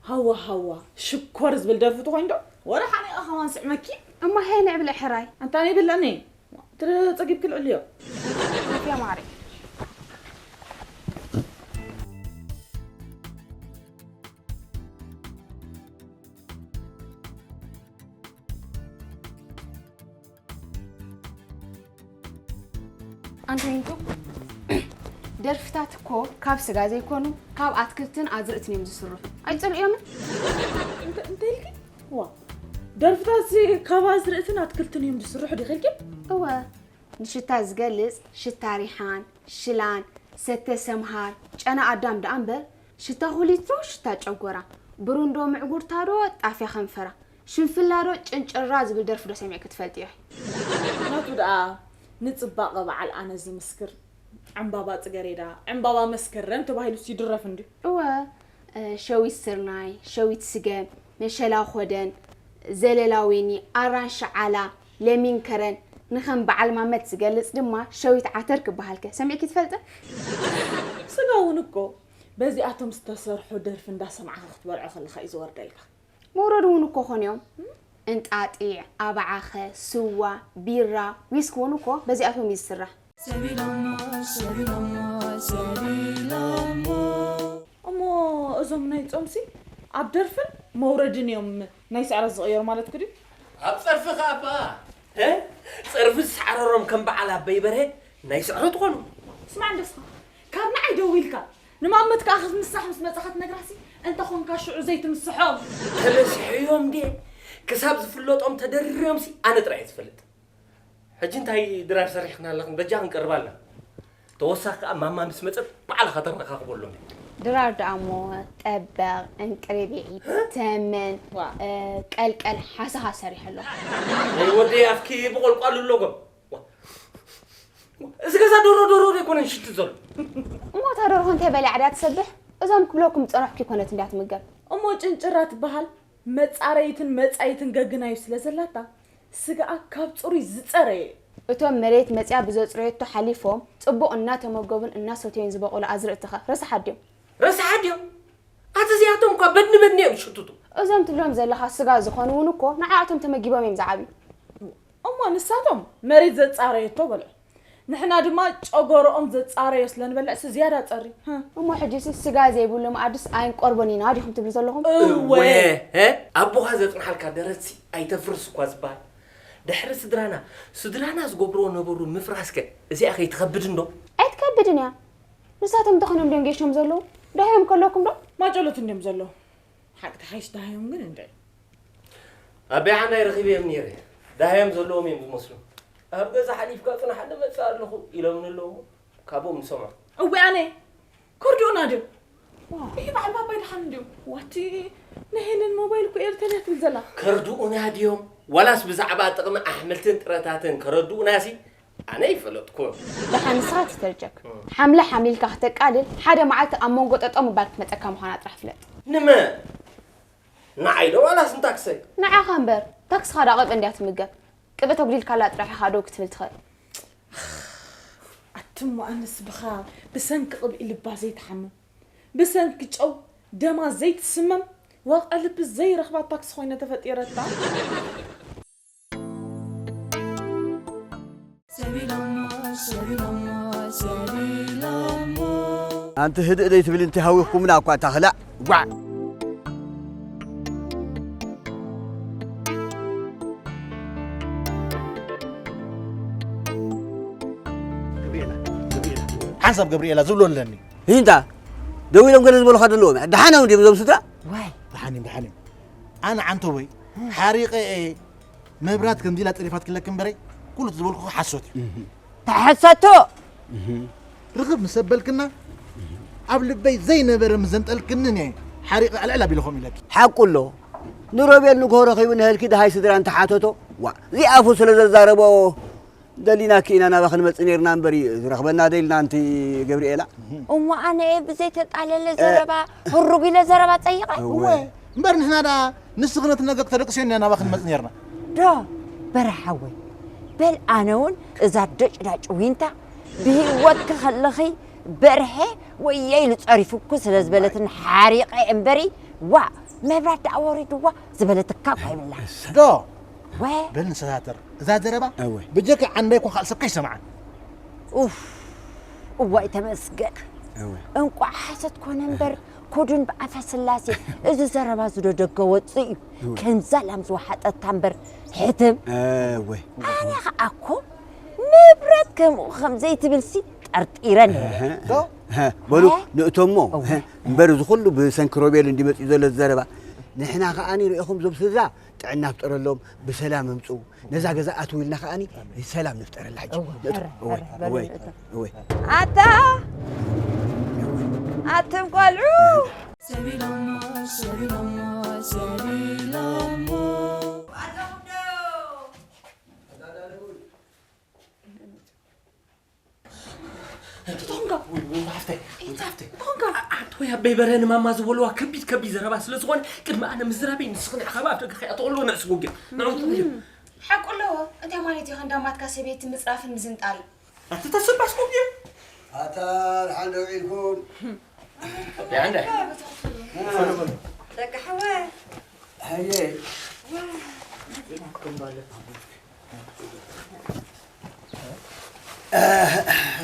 ሃዋ ሃዋ፣ ሽኮር ዝብል ደርፊ ተኾይኑ ዶ? ወረ ሓኒቐ ኸማን ስዕመኪ። እሞ ሄ ንዕብለ ሕራይ። ኣንታ ነይ ብለኒ። ትረ ጸጊብኪ ልዕልዮ። ያ ማሪ። ኣንቶኒቶ ደርፍታት እኮ ካብ ስጋ ዘይኮኑ ካብ ኣትክልትን ኣዝርእትን እዮም ዝስርሑ። ኣይጸልእዮምን? እንተ- እንታይ ኢልኪ? ዋ ደርፍታት ሲ ካብ ኣዝርእትን ኣትክልትን እዮም ዝስርሑ ዲኺ ኢልኪ? እወ ንሽታ ዝገልጽ ሽታ ሪሓን፣ ሽላን፣ ሰተ ሰምሃር፣ ጨና ኣዳም ደኣ እምበር ሽታ ኩሊት ዶ ሽታ ጨጎራ፣ ብሩንዶ ምዕጉርታ ዶ ጣፍያ ከንፈራ፣ ሽንፍላ ዶ ጭንጭራ ዝብል ደርፊ ዶ ሰሚዕኪ ትፈልጢ ኢኺ? ናቱ ደኣ ንጽባቐ በዓል ኣነ ዝምስክር ዕምባባ ጽገሬዳ፣ ዕምባባ መስከረም ተባሂሉስ ይድረፍ እንድዩ። እወ፣ እ፣ ሸዊት ስርናይ፣ ሸዊት ስገም፣ መሸላ ኾደን፣ ዘለላ ወይኒ፣ ኣራንሺ ዓላ፣ ለሚን ከረን፣ ንኸም በዓል ማመት ዝገልጽ ድማ ሸዊት ዓተር ክበሃል ከ ሰሚዕኪ ትፈልጢ? ስጋ እውን እኮ በዚኣቶም ዝተሰርሑ ደርፊ እንዳሰማዕኻ ክትበልዖ ከለኻ እዩ ዝወርደልካ። መውረዲ እውን እኮ ኾንዮም። እንጣጢዕ፣ ኣባዓኸ፣ ስዋ፣ ቢራ፣ ዊስኪ እውን እኮ በዚኣቶም እዩ ዝስራሕ። ሰቢሎሞ ሰቢሎሞ ሰቢሎሞ እሞ እዞም ናይ ጾምሲ ኣብ ደርፍን መውረድን እዮም ናይ ስዕረት ዝቕየሩ ማለትኩ ድዩ? ኣብ ጸርፊ ከኣ እባ እ? ጸርፊ ዝሰዕረሮም ከም በዓል ኣበይ በርሀ ናይ ስዕረት ኾኑ። ስማዕ እንደስኻ ካብ ንዓይ ደዊልካ ንማመት ከኣ ክትምሳሕ ምስ መጻኻ ትነግራሲ እንተ ኾንካ ሽዑ ዘይትምስሖም። ተመሲሖም ድየ ክሳብ ዝፍለጦም ተደርርዮምሲ ኣነ ጥራይ እየ ዝፈልጥ። ሕጂ እንታይ ድራር ሰሪሕክና ኣለኽን በጃኽን ቀርባ ኣላ። ተወሳኺ ከኣ ማማ ምስ መጸት ባዕልኻ ተረኻኽበሎም። ድራር ደኣ እሞ ጠበቕ እንቅርቢዒ ተመን ዋ። እ፣ ቀልቀል ሓሰኻ ሰሪሐ ኣለኹ። ናይ ወደይ ኣፍኪ ብቆልቋል ኣለጎም። ዋ። እዚ ገዛ ዶሮ ዶሮ ዘይኮነን ሽቲ ዘሎ። እሞ እታ ደርሆ እንታይ በሊዓ ድያ ትሰብሕ? እዞም ክብለኩም ዝጸናሕኩ ይኮነት እንድያ ትምገብ። እሞ ጭንጭራ ትበሃል መጻረይትን መጻይትን ገግናዩ ስለ ዘላታ ስጋኣ ካብ ጽሩይ ዝጸረየ እዩ። እቶም መሬት መጽያ ብዘጽረየቶ ሓሊፎም ጽቡቕ እናተመገቡን እናሰተዩን ዝበቑሉ ኣዝርእትኸ ረሳሓት ድዮም? ረሳሓት ድዮም? ኣቲ እዚኣቶም እኳ በድኒ በድኒ እዮም ዝሽትቱ። እዞም ትብሎም ዘለኻ ስጋ ዝኾኑ እውን እኮ ንዓኣቶም ተመጊቦም እዮም ዝዓብዩ። እሞ ንሳቶም መሬት ዘጻረየቶ በልዑ። ንሕና ድማ ጨጎሮኦም ዘጻረዮ ስለ ንበልዕሲ ዝያዳ ጸሪ። እሞ ሕጂሲ ስጋ ዘይብሉ መኣድስ ኣይንቆርቦን ኢና ዲኹም ትብሉ ዘለኹም? እወ። እወ። እ? ኣቦኻ ዘጽንሓልካ ደረትሲ ኣይተፍርስ እኳ ዝበሃል። ድሕሪ ስድራና፣ ስድራና ዝገብርዎ ነበሩ ምፍራስከ እዚኣ ከይትኸብድ እንዶ? ኣይትከብድን እያ። ንሳቶም እንተኾይኖም ድዮም ጌሾም ዘለዉ? ደሃዮም ከለኩም ዶ? ማጨሎት እንድዮም ዘለዉ። ሓቂ ተሓይሽ ደሃዮም ግን እንድዒ። ኣበይ ዓንዳይ ረኺበዮም ነይረ። ደሃዮም ዘለዎም እዮም ዝመስሉ። ኣብ ገዛ ሓሊፍካ ጽናሕ፣ ንመጽእ ኣለኹ ኢሎምኒ ኣለዉ እሞ ካብኦም ንሰምዖ። እወ ኣነ። ከርድኡና ድዮም? ዋው። ይሄ በዓል ባባይ ደሓን እንድዮም። ዋቲ ናይ ሄለን ሞባይል እኮ ኤርተል እያ ትብል ዘላ። ከርድኡና ድዮም? ዋላስ ብዛዕባ ጥቕሚ ኣሕምልትን ጥረታትን ከረድኡናሲ ኣነ ይፈለጥኩን። ደሓን ንስኻ ትተርጀክ። ሓምለ ሓምሊልካ ክተቃልል ሓደ መዓልቲ ኣብ መንጎ ጠጠው ምባል ክትመጸካ ምዃና ጥራሕ ፍለጥ። ንመ? ንዓይ ዶ ዋላስ ንታክሰይ? ንዓኻ እምበር፣ ታክስኻ ዳ ቅብኢ እንድያ ትምገብ። ቅብኢ ተጉዲልካላ ጥራሕ ኢኻ ደው ክትብል ትኽእል። ኣቲ ትሞ ኣነስ ብኻ ብሰንኪ ቅብኢ ልባ ዘይትሓምም፣ ብሰንኪ ጨው ደማ ዘይትስመም፣ ዋቃ ልቢ ዘይረኽባ ታክሲ ኮይነ ተፈጢረታ። ኣንቲ ህድእ ደይትብል እንቲ ሃዊኽኩምና እኳ ታኽላእ ጓዕ። ሓንሳብ ገብርኤላ ዝብሎ ኣለኒ። ሂንታ ደው ኢሎም ገለ ዝበሉኻ ዘለዎም። ደሓን እዮም ድዮም እዞም ስድራ? ዋይ። ደሓን እዮም፣ ደሓን እዮም። ኣነ ዓንተቦይ ሓሪቐ እየ መብራት ከምዚ ኢላ ጸሪፋትክለኪ እምበረይ ኩሉ እቲ ዝበልኩኺ ሓሶት እዩ። ተሐሰቶ ርኽብ ምስ ኣበልክና ኣብ ልበይ ዘይነበረ ምስ ዘንጠልክኒ እየ ሓሪቐ ኣልዕል ኣቢለ ከምኡ ኢለኪ። ሓቁ ኣሎ። ንሮቤል ንግሆ ረኺቡ ንሀልኪ ደሃይ ስድራ እንተሓተቶ፣ ዋእ፣ እዚ ኣፉ ስለ ዘዛረቦ ደሊናኪ ኢና ናባኺ ንመጽእ ኔርና እምበር፣ ዝረኽበና ደልና ኣንቲ ገብርኤላ። እሞ ኣነ እየ ብዘይተጣለለ ዘረባ ህሩግ ኢለ ዘረባ ጸይቐ። እወ። እምበር ንሕና ደኣ ንስኺ ነቲ ነገር ክተደቅስዮ እንድያ ናባኺ ንመጽእ ኔርና። ዶ በርሀ ሓወይ፣ በል ኣነ እውን እዛ ደጭዳጭ ዊንታ ብህይወትኪ ከለኺ በርሀ ወየ ኢሉ ጸሪፉኪ ስለ ዝበለትኒ ሓሪቐ እምበሪ፣ ዋእ፣ መብራት ደኣ ወሪድዋ ዝበለትካ እኳ ይብላን። ዶ በል ንሰታተር እዛ ዘረባ ብጀካ ዓንዳይ እኳ ካልእ ሰብ ከይሰምዓ። ኡፍ እዋይ ተመስገን። እንቋዕ ሓሰት ኮነ እምበር ኮዱን ብኣፈ ስላሴ እዚ ዘረባ እዚ ዶ ደገ ወፅእ እዩ። ከምዛ ላም ዝወሓጠታ እምበር ሕትም። ኣነ ኸዓ እኮ ንብረት ከምኡ ከም ዘይትብልሲ ጠርጢረ ነይረ። ዶ በሉ ንእቶሞ እምበር እዚ ኩሉ ብሰንኪ ሮቤል እንዲ መፅኡ ዘሎ ዘረባ። ንሕና ኸዓ ርኢኹም ዞም ስድራ ጥዕና ፍጠረሎም፣ ብሰላም እምፅኡ። ነዛ ገዛ ኣትው ኢልና ከኣኒ ሰላም ንፍጠረላ ሕጂ። እወ፣ ንእቶ። እወ፣ እወ፣ እወ፣ እወ። ኣታ ኣትም ቆልዑ ተኾንካ ሓፍተይ ሓፍተይ ተኾንካ ኣንተ ወይ ኣበይ በረ ንማማ ዝበልዋ ከቢድ ከቢድ ዘረባ ስለ ዝኾነ ቅድሚ ኣነ ምዝራበይ ንስኺ ንዕኻ ኣብ ደገ ከይኣተወሉ ንዕስቡ ግን ንዕስቡ ግን ሓቁ ኣለዎ። እንታይ ማለት እዩ ከንዳማትካ ሰበይቲ ምፅራፍን ምዝንጣል ኣቲ ተሰባስቡ ግን ኣታ ድሓን ደው ኢልኩም ደቂ ሓወ ሃየ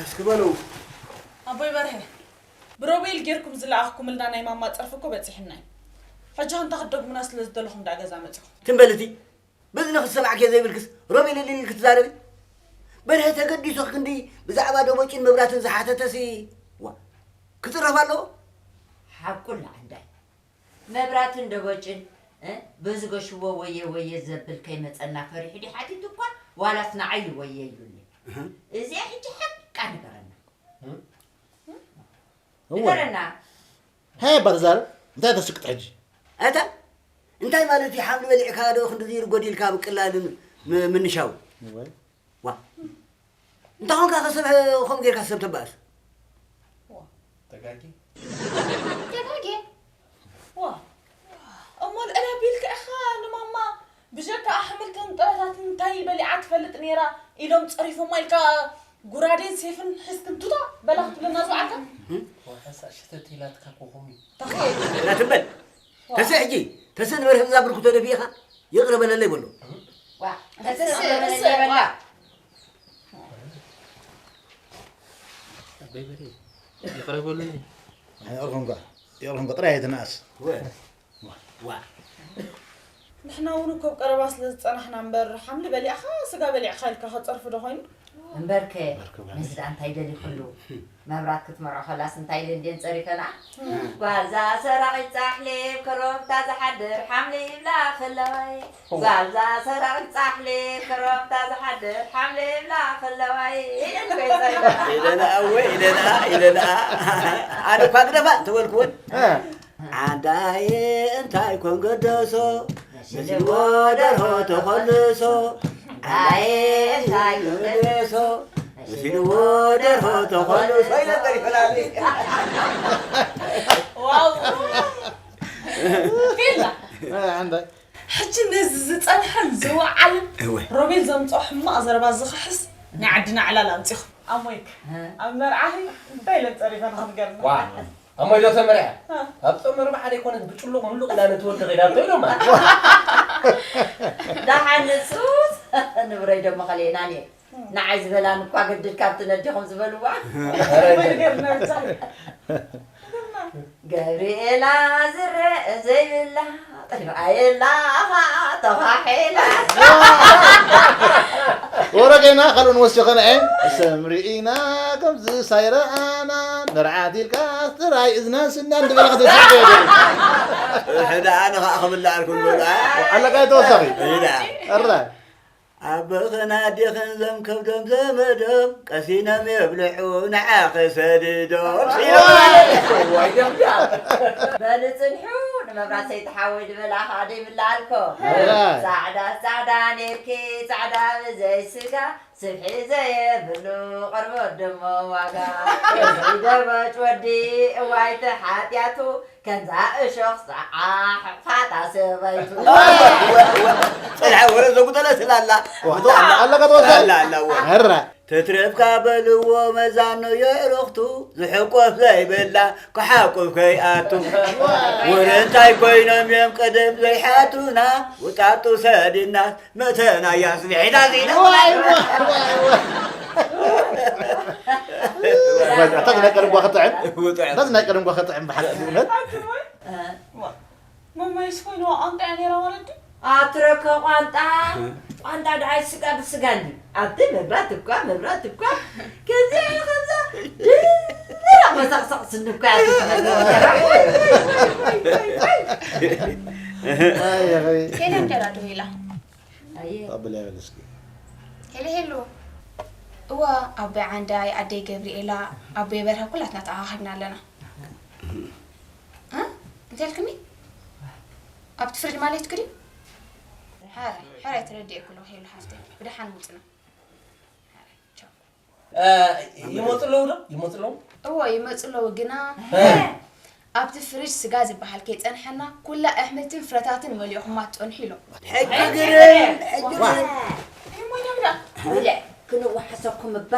እስኪ በሉ ኣቦይ በርሀ ብሮቤል ጌርኩም ዝለኣኽኩምልና ናይ ማማ ፀርፊ እኮ በፂሕና እዩ። ሕጂ ከምታ ክትደግሙና ስለ ዝደለኹም ደኣ ገዛ መፂኹም። ትም በል እቲ ብእዝንኺ ዝሰማዕክዮ ዘይብልክስ ሮቤል እልል ኢልኪ ትዛረቢ። በርሀ ተገዲሱ ክንዲ ብዛዕባ ደቦጭን መብራትን ዝሓተተሲ ዋ ክፅረፍ ኣለዎ። ሓቁ ኣላ ዓንዳይ መብራትን ደቦጭን በዚ ገሽዎ ወየ ወየ ዘብል ከይመፀና ፈሪሑ ድዩ ሓቲቱ እኳ ዋላስ ንዓይ እዩ ወየ ኢሉኒ። እዚኣ ሕጂ ሓቃ ንገረና። ንገረና። ሃይ ኣባ ተዛረብ እንታይ ተስቅጥ ሕጂ? ኣታ እንታይ ማለት እዩ ሓምሊ በሊዕካ ዶ ክንድዚ ርጎድ ኢልካ ምቅላልን ምንሻው? ዋ እንታይ ኾንካ ከሰብ ኾም ጌርካ ሰብ ተባእስ? ተጋጌ ተጋጌ ዋ እሞ ልዕል ኣቢልካ ኢኻ ንማማ ብጀካ ኣሕምልትን ጥረታትን እንታይ በሊዓ ትፈልጥ ነይራ ኢሎም ጸሪፎማ ኢልካ ጉራዴን ሴፍን ሒዝክን ቱታ በላ ክትብለና ዝወዓልካ? ወሐሳ ሽተት ኢላትካ ኮኹም እዩ። ትበል ተስእ ሕጂ ተስእ ንበርህ እዛ ብርኩቶ ደፊእኻ ይቕረ በለለይ በሎ። ዋ ተስእ በለለይ በላ። ኣበይ በለይ ይቕረ በሉኒ። ይቕርኹምካ ይቕርኹምካ ጥራይ ኣይትንኣስ። ዋ ንሕና እውን እኮ ኣብ ቀረባ ስለ ዝጸናሕና እምበር ሓምሊ በሊዕኻ ስጋ በሊዕኻ ኢልካ ከጸርፊ ዶ ኮይኑ? እምበርከ ነዚ ደኣ እንታይ ደሊኽሉ? መብራት ክትመርዖ ከላስ እንታይ ኢለ እንድየን ጸሪፈና? ጓልዛ ሰራቒት ጻሕሊ ኮረብታ ዝሓድር ሓምሊ ይብላ ከለዋይ ጓልዛ ሰራቒት ጻሕሊ ኮረብታ ዝሓድር ሓምሊ ይብላ ከለዋይ ኢለን እኮ እየን ጸሪፈና። ኢለንኣ እወ ኢለንኣ ኢለንኣ ኣነ እኳ ግደፋ እንተበልክወን ዓንዳየ እንታይ ኮን ገደሶ ንስልዎ ደርሆ ተኾልሶ ዓንዳየ እንታይ ኮን ገደሶ ንስልዎ ደርሆ ተኾልሶ ኢለ ጸሪፈናኒ። ዋው ፊላ ዓንዳይ ሕጂ ነዚ ዝጸንሐን ዝወዓልን ሮቤል ዘምጽኦ ሕማቕ ዘረባ ዝኽሕስ ናይ ዓድና ዕላል ኣምጺኹም። ኣሞይክ ኣብ መርዓኺ እንታይ ኢለን ጸሪፈን ክንገርና? ዋ ኣሞይ ዶ ተመርያ? ኣብ ጾም ኣርብዓ ደይኮነት ብጭሉቕ ምሉቕ ኢላ ነቲ ወዲ ኸይዳቶ ኢሎማ። ደሓን ንሱስ ንብረይ ደሞ ኸልኤናን እየ። ንዓይ ዝበላን እኳ ግድድ ካብቲ ነዲኹም ዝበልዋ። ኣሞይ ንገርና ብቻ። ገብርኤላ ዝረአ ዘይብላ ጥራይ የላ ተባሒላ። ወረጌና ካልኡን ወሲኸን ዐ ሰምሪ ኢና ከምዚ ሳይረኣና ንርዓት ኢልካ ጥራይ እዝናን ስናን ድበላ ክትስዕብ እየ። ሕዳ ኣነ ከዓ ክብላዕ ኣልኩ ንበሉ ኣለካ ተወሳኺ ሕዳ እረ ኣቦኽን ኣዴኽን ዘም ከብዶም ዘመዶም ቀሲኖም የብልዑ ንዓኺ ሰዲዶም በሊ ፅንሑ ንመብራት ሰይቲ ሓወይ ዝበላ ከዓ ደይብላ ኣልኮ ፃዕዳ ፃዕዳ ኔርኪ ፃዕዳ ብዘይ ስጋ ስብሒ ዘየብሉ ቆርበት ደሞ ዋጋ ዘይደበጭ ወዲ እዋይ ተሓጢያቱ ከምዛ እሾኽ ሰዓ ሕቕፋታ ሰበይቱ ፅንሓ ወረ ዘጉደለ ስላላ ኣለካ ተወሳኺ ኣላ ኣላ እወ እረ ትትረፍካ በልዎ መዛኖ የዕሩኽቱ ዝሕቆፍ ዘይብላ ክሓቁፍ ከይኣቱ ወረ እንታይ ኮይኖም እዮም ቀደም ዘይሓቱና ውጣጡ ሰዲናስ መተና እያ ስብሒታ ዜና እታ ናይ ቀደም ጓ ክጥዕም እታ ናይ ቀደም ጓ ክጥዕም ብሓቂ እውነት መማይስ ኮይንዋ ቋንጣ እያ ነይራ ማለት ድዩ? ኣትረከ ቋንጣ ቋንጣ ደዓይ ስጋ ብስጋ እንዲ ኣብቲ መብራት እኳ መብራት እኳ ከዚኣ ከዛ ድምራ መሳቕሳቕ ስኒ እኳ እያ ትመስል። ሄለ እንጀራ ዶ ኢላ ኣበል ያበል እስኪ ሄለ ሄሎ እዋ ኣቦይ ዓንዳይ ኣደይ ገብርኤላ ኣቦይ በርሀ ኩላትና ተኣኻኺብና ኣለና እ? እንታይ ኢልክኒ ኣብቲ ፍርጅ ማለት ክዲ ሕራይ ሕራይ ተረዲኤ ኩሎ ሄሎ ሓፍተይ ብደሓን ውፅና ይመፁ ኣለዉ ዶ ይመፁ ኣለዉ እዎ ይመፁ ኣለዉ ግና ኣብቲ ፍርጅ ስጋ ዝበሃል ከይፀንሐና ኩላ ኣሕምልትን ፍረታትን መሊእኹማ ትፀንሑ ኢሎም ሕጂ ግርም ሕጂ ግርም ውልዕ ክንወሓሰኩም እባ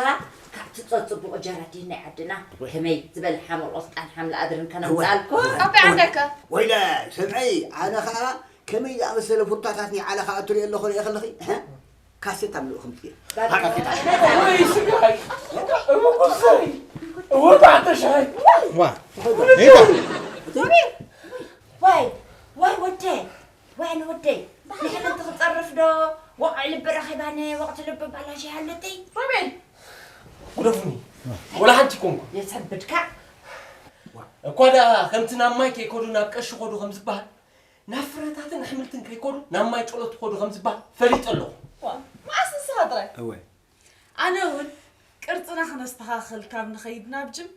ካብቲ ፀፅቡቑ ጀራዲን ናይ ዓድና ከመይ ዝበለ ሓመል ቆስጣን ሓምለ ኣድርን ከነምፃልኩም ኣቢ ዓንደከ ወይለ ስምዒ ኣነ ከዓ ከመይ ዝኣመሰለ ፍሩታታት ናይ ዓለኻ ኣትሪኦ ኣለኹ ሪኦ ከለኺ ካሴት ኣምልኡ ከምትየ ወይ ስጋይ እምጉሰይ እወ ባዕተ ሻይ ዋ ዋይ ዋይ ወደይ ዋይ ንወደይ ንሕምንቲ ክፀርፍ ዶ ወቕዒ ልቢ ረኺባኒ ወቕቲ ልቢ ባላሽ ይሃልቲ ሮቤል ጉደፉኒ ወላ ሓንቲ ኮንኩ የሰብድካ እኳ ደኣ ከምቲ ናብ ማይ ከይከዱ ናብ ቀሺ ከዱ ከም ዝበሃል ናብ ፍረታትን ኣሕምልትን ከይከዱ ናብ ማይ ጨሎት ከዱ ከም ዝበሃል ፈሊጠ ኣለኹ መዓስ ንስኻ ጥራይ እወ ኣነ እውን ቅርፅና ክነስተኻኽል ካብ ንኸይድ ናብ ጅም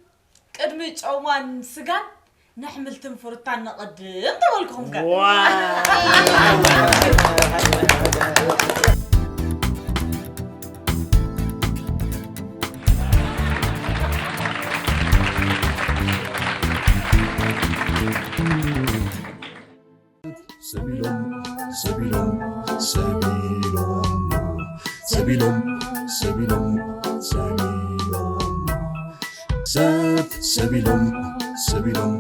ቅድሚ ጨውማን ስጋን ንሕምልትን ፍሩታን ነቐድም ተበልኩኹም ከ ሰቢሎም ሰቢሎም ሰቢሎም ሰቢሎም ሰቢሎም ሰቢሎም ሰብ ሰቢሎም ሰቢሎም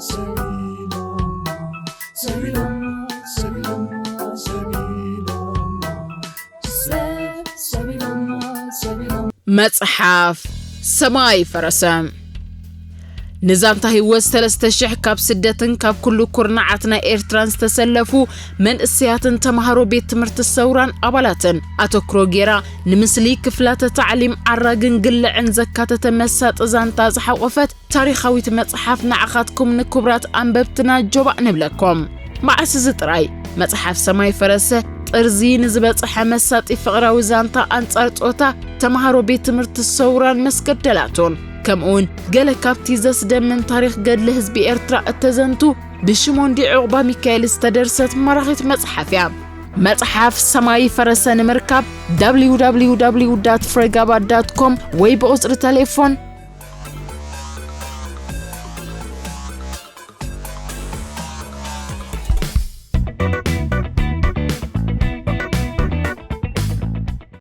ሰቢሎም ሰቢሎም ሰቢሎም ሰቢሎም ሰብ ሰቢሎም ሰቢሎም መጽሓፍ ሰማይ ፈረሰ። ንዛንታ ህይወት ሰለስተ ሽሕ ካብ ስደትን ካብ ኩሉ ኩርናዓት ናይ ኤርትራን ዝተሰለፉ መንእሰያትን ተማሃሮ ቤት ትምህርቲ ሰውራን ኣባላትን ኣተኩሮ ጌራ ንምስሊ ክፍላተ ታዕሊም ዓራግን ግልዕን ዘካተተ መሳጢ ዛንታ ዝሓቖፈት ታሪኻዊት መጽሓፍ ንዓኻትኩም ንክቡራት ኣንበብትና ጆባእ ንብለኩም። መዓስ እዚ ጥራይ መጽሓፍ ሰማይ ፈረሰ ጥርዚ ንዝበጽሐ መሳጢ ፍቕራዊ ዛንታ ኣንጻር ጾታ ተማሃሮ ቤት ትምህርቲ ሰውራን መስገደላቱን ከምኡውን ገለ ካብቲ ዘስደምም ታሪኽ ገድሊ ህዝቢ ኤርትራ እተዘንቱ ብሽሞንዲ ዑቕባ ሚካኤል ዝተደርሰት ማራኺት መጽሓፍ እያ። መጽሓፍ ሰማይ ፈረሰ ንምርካብ www ፍሬጋባ com ወይ ብቑጽሪ ተሌፎን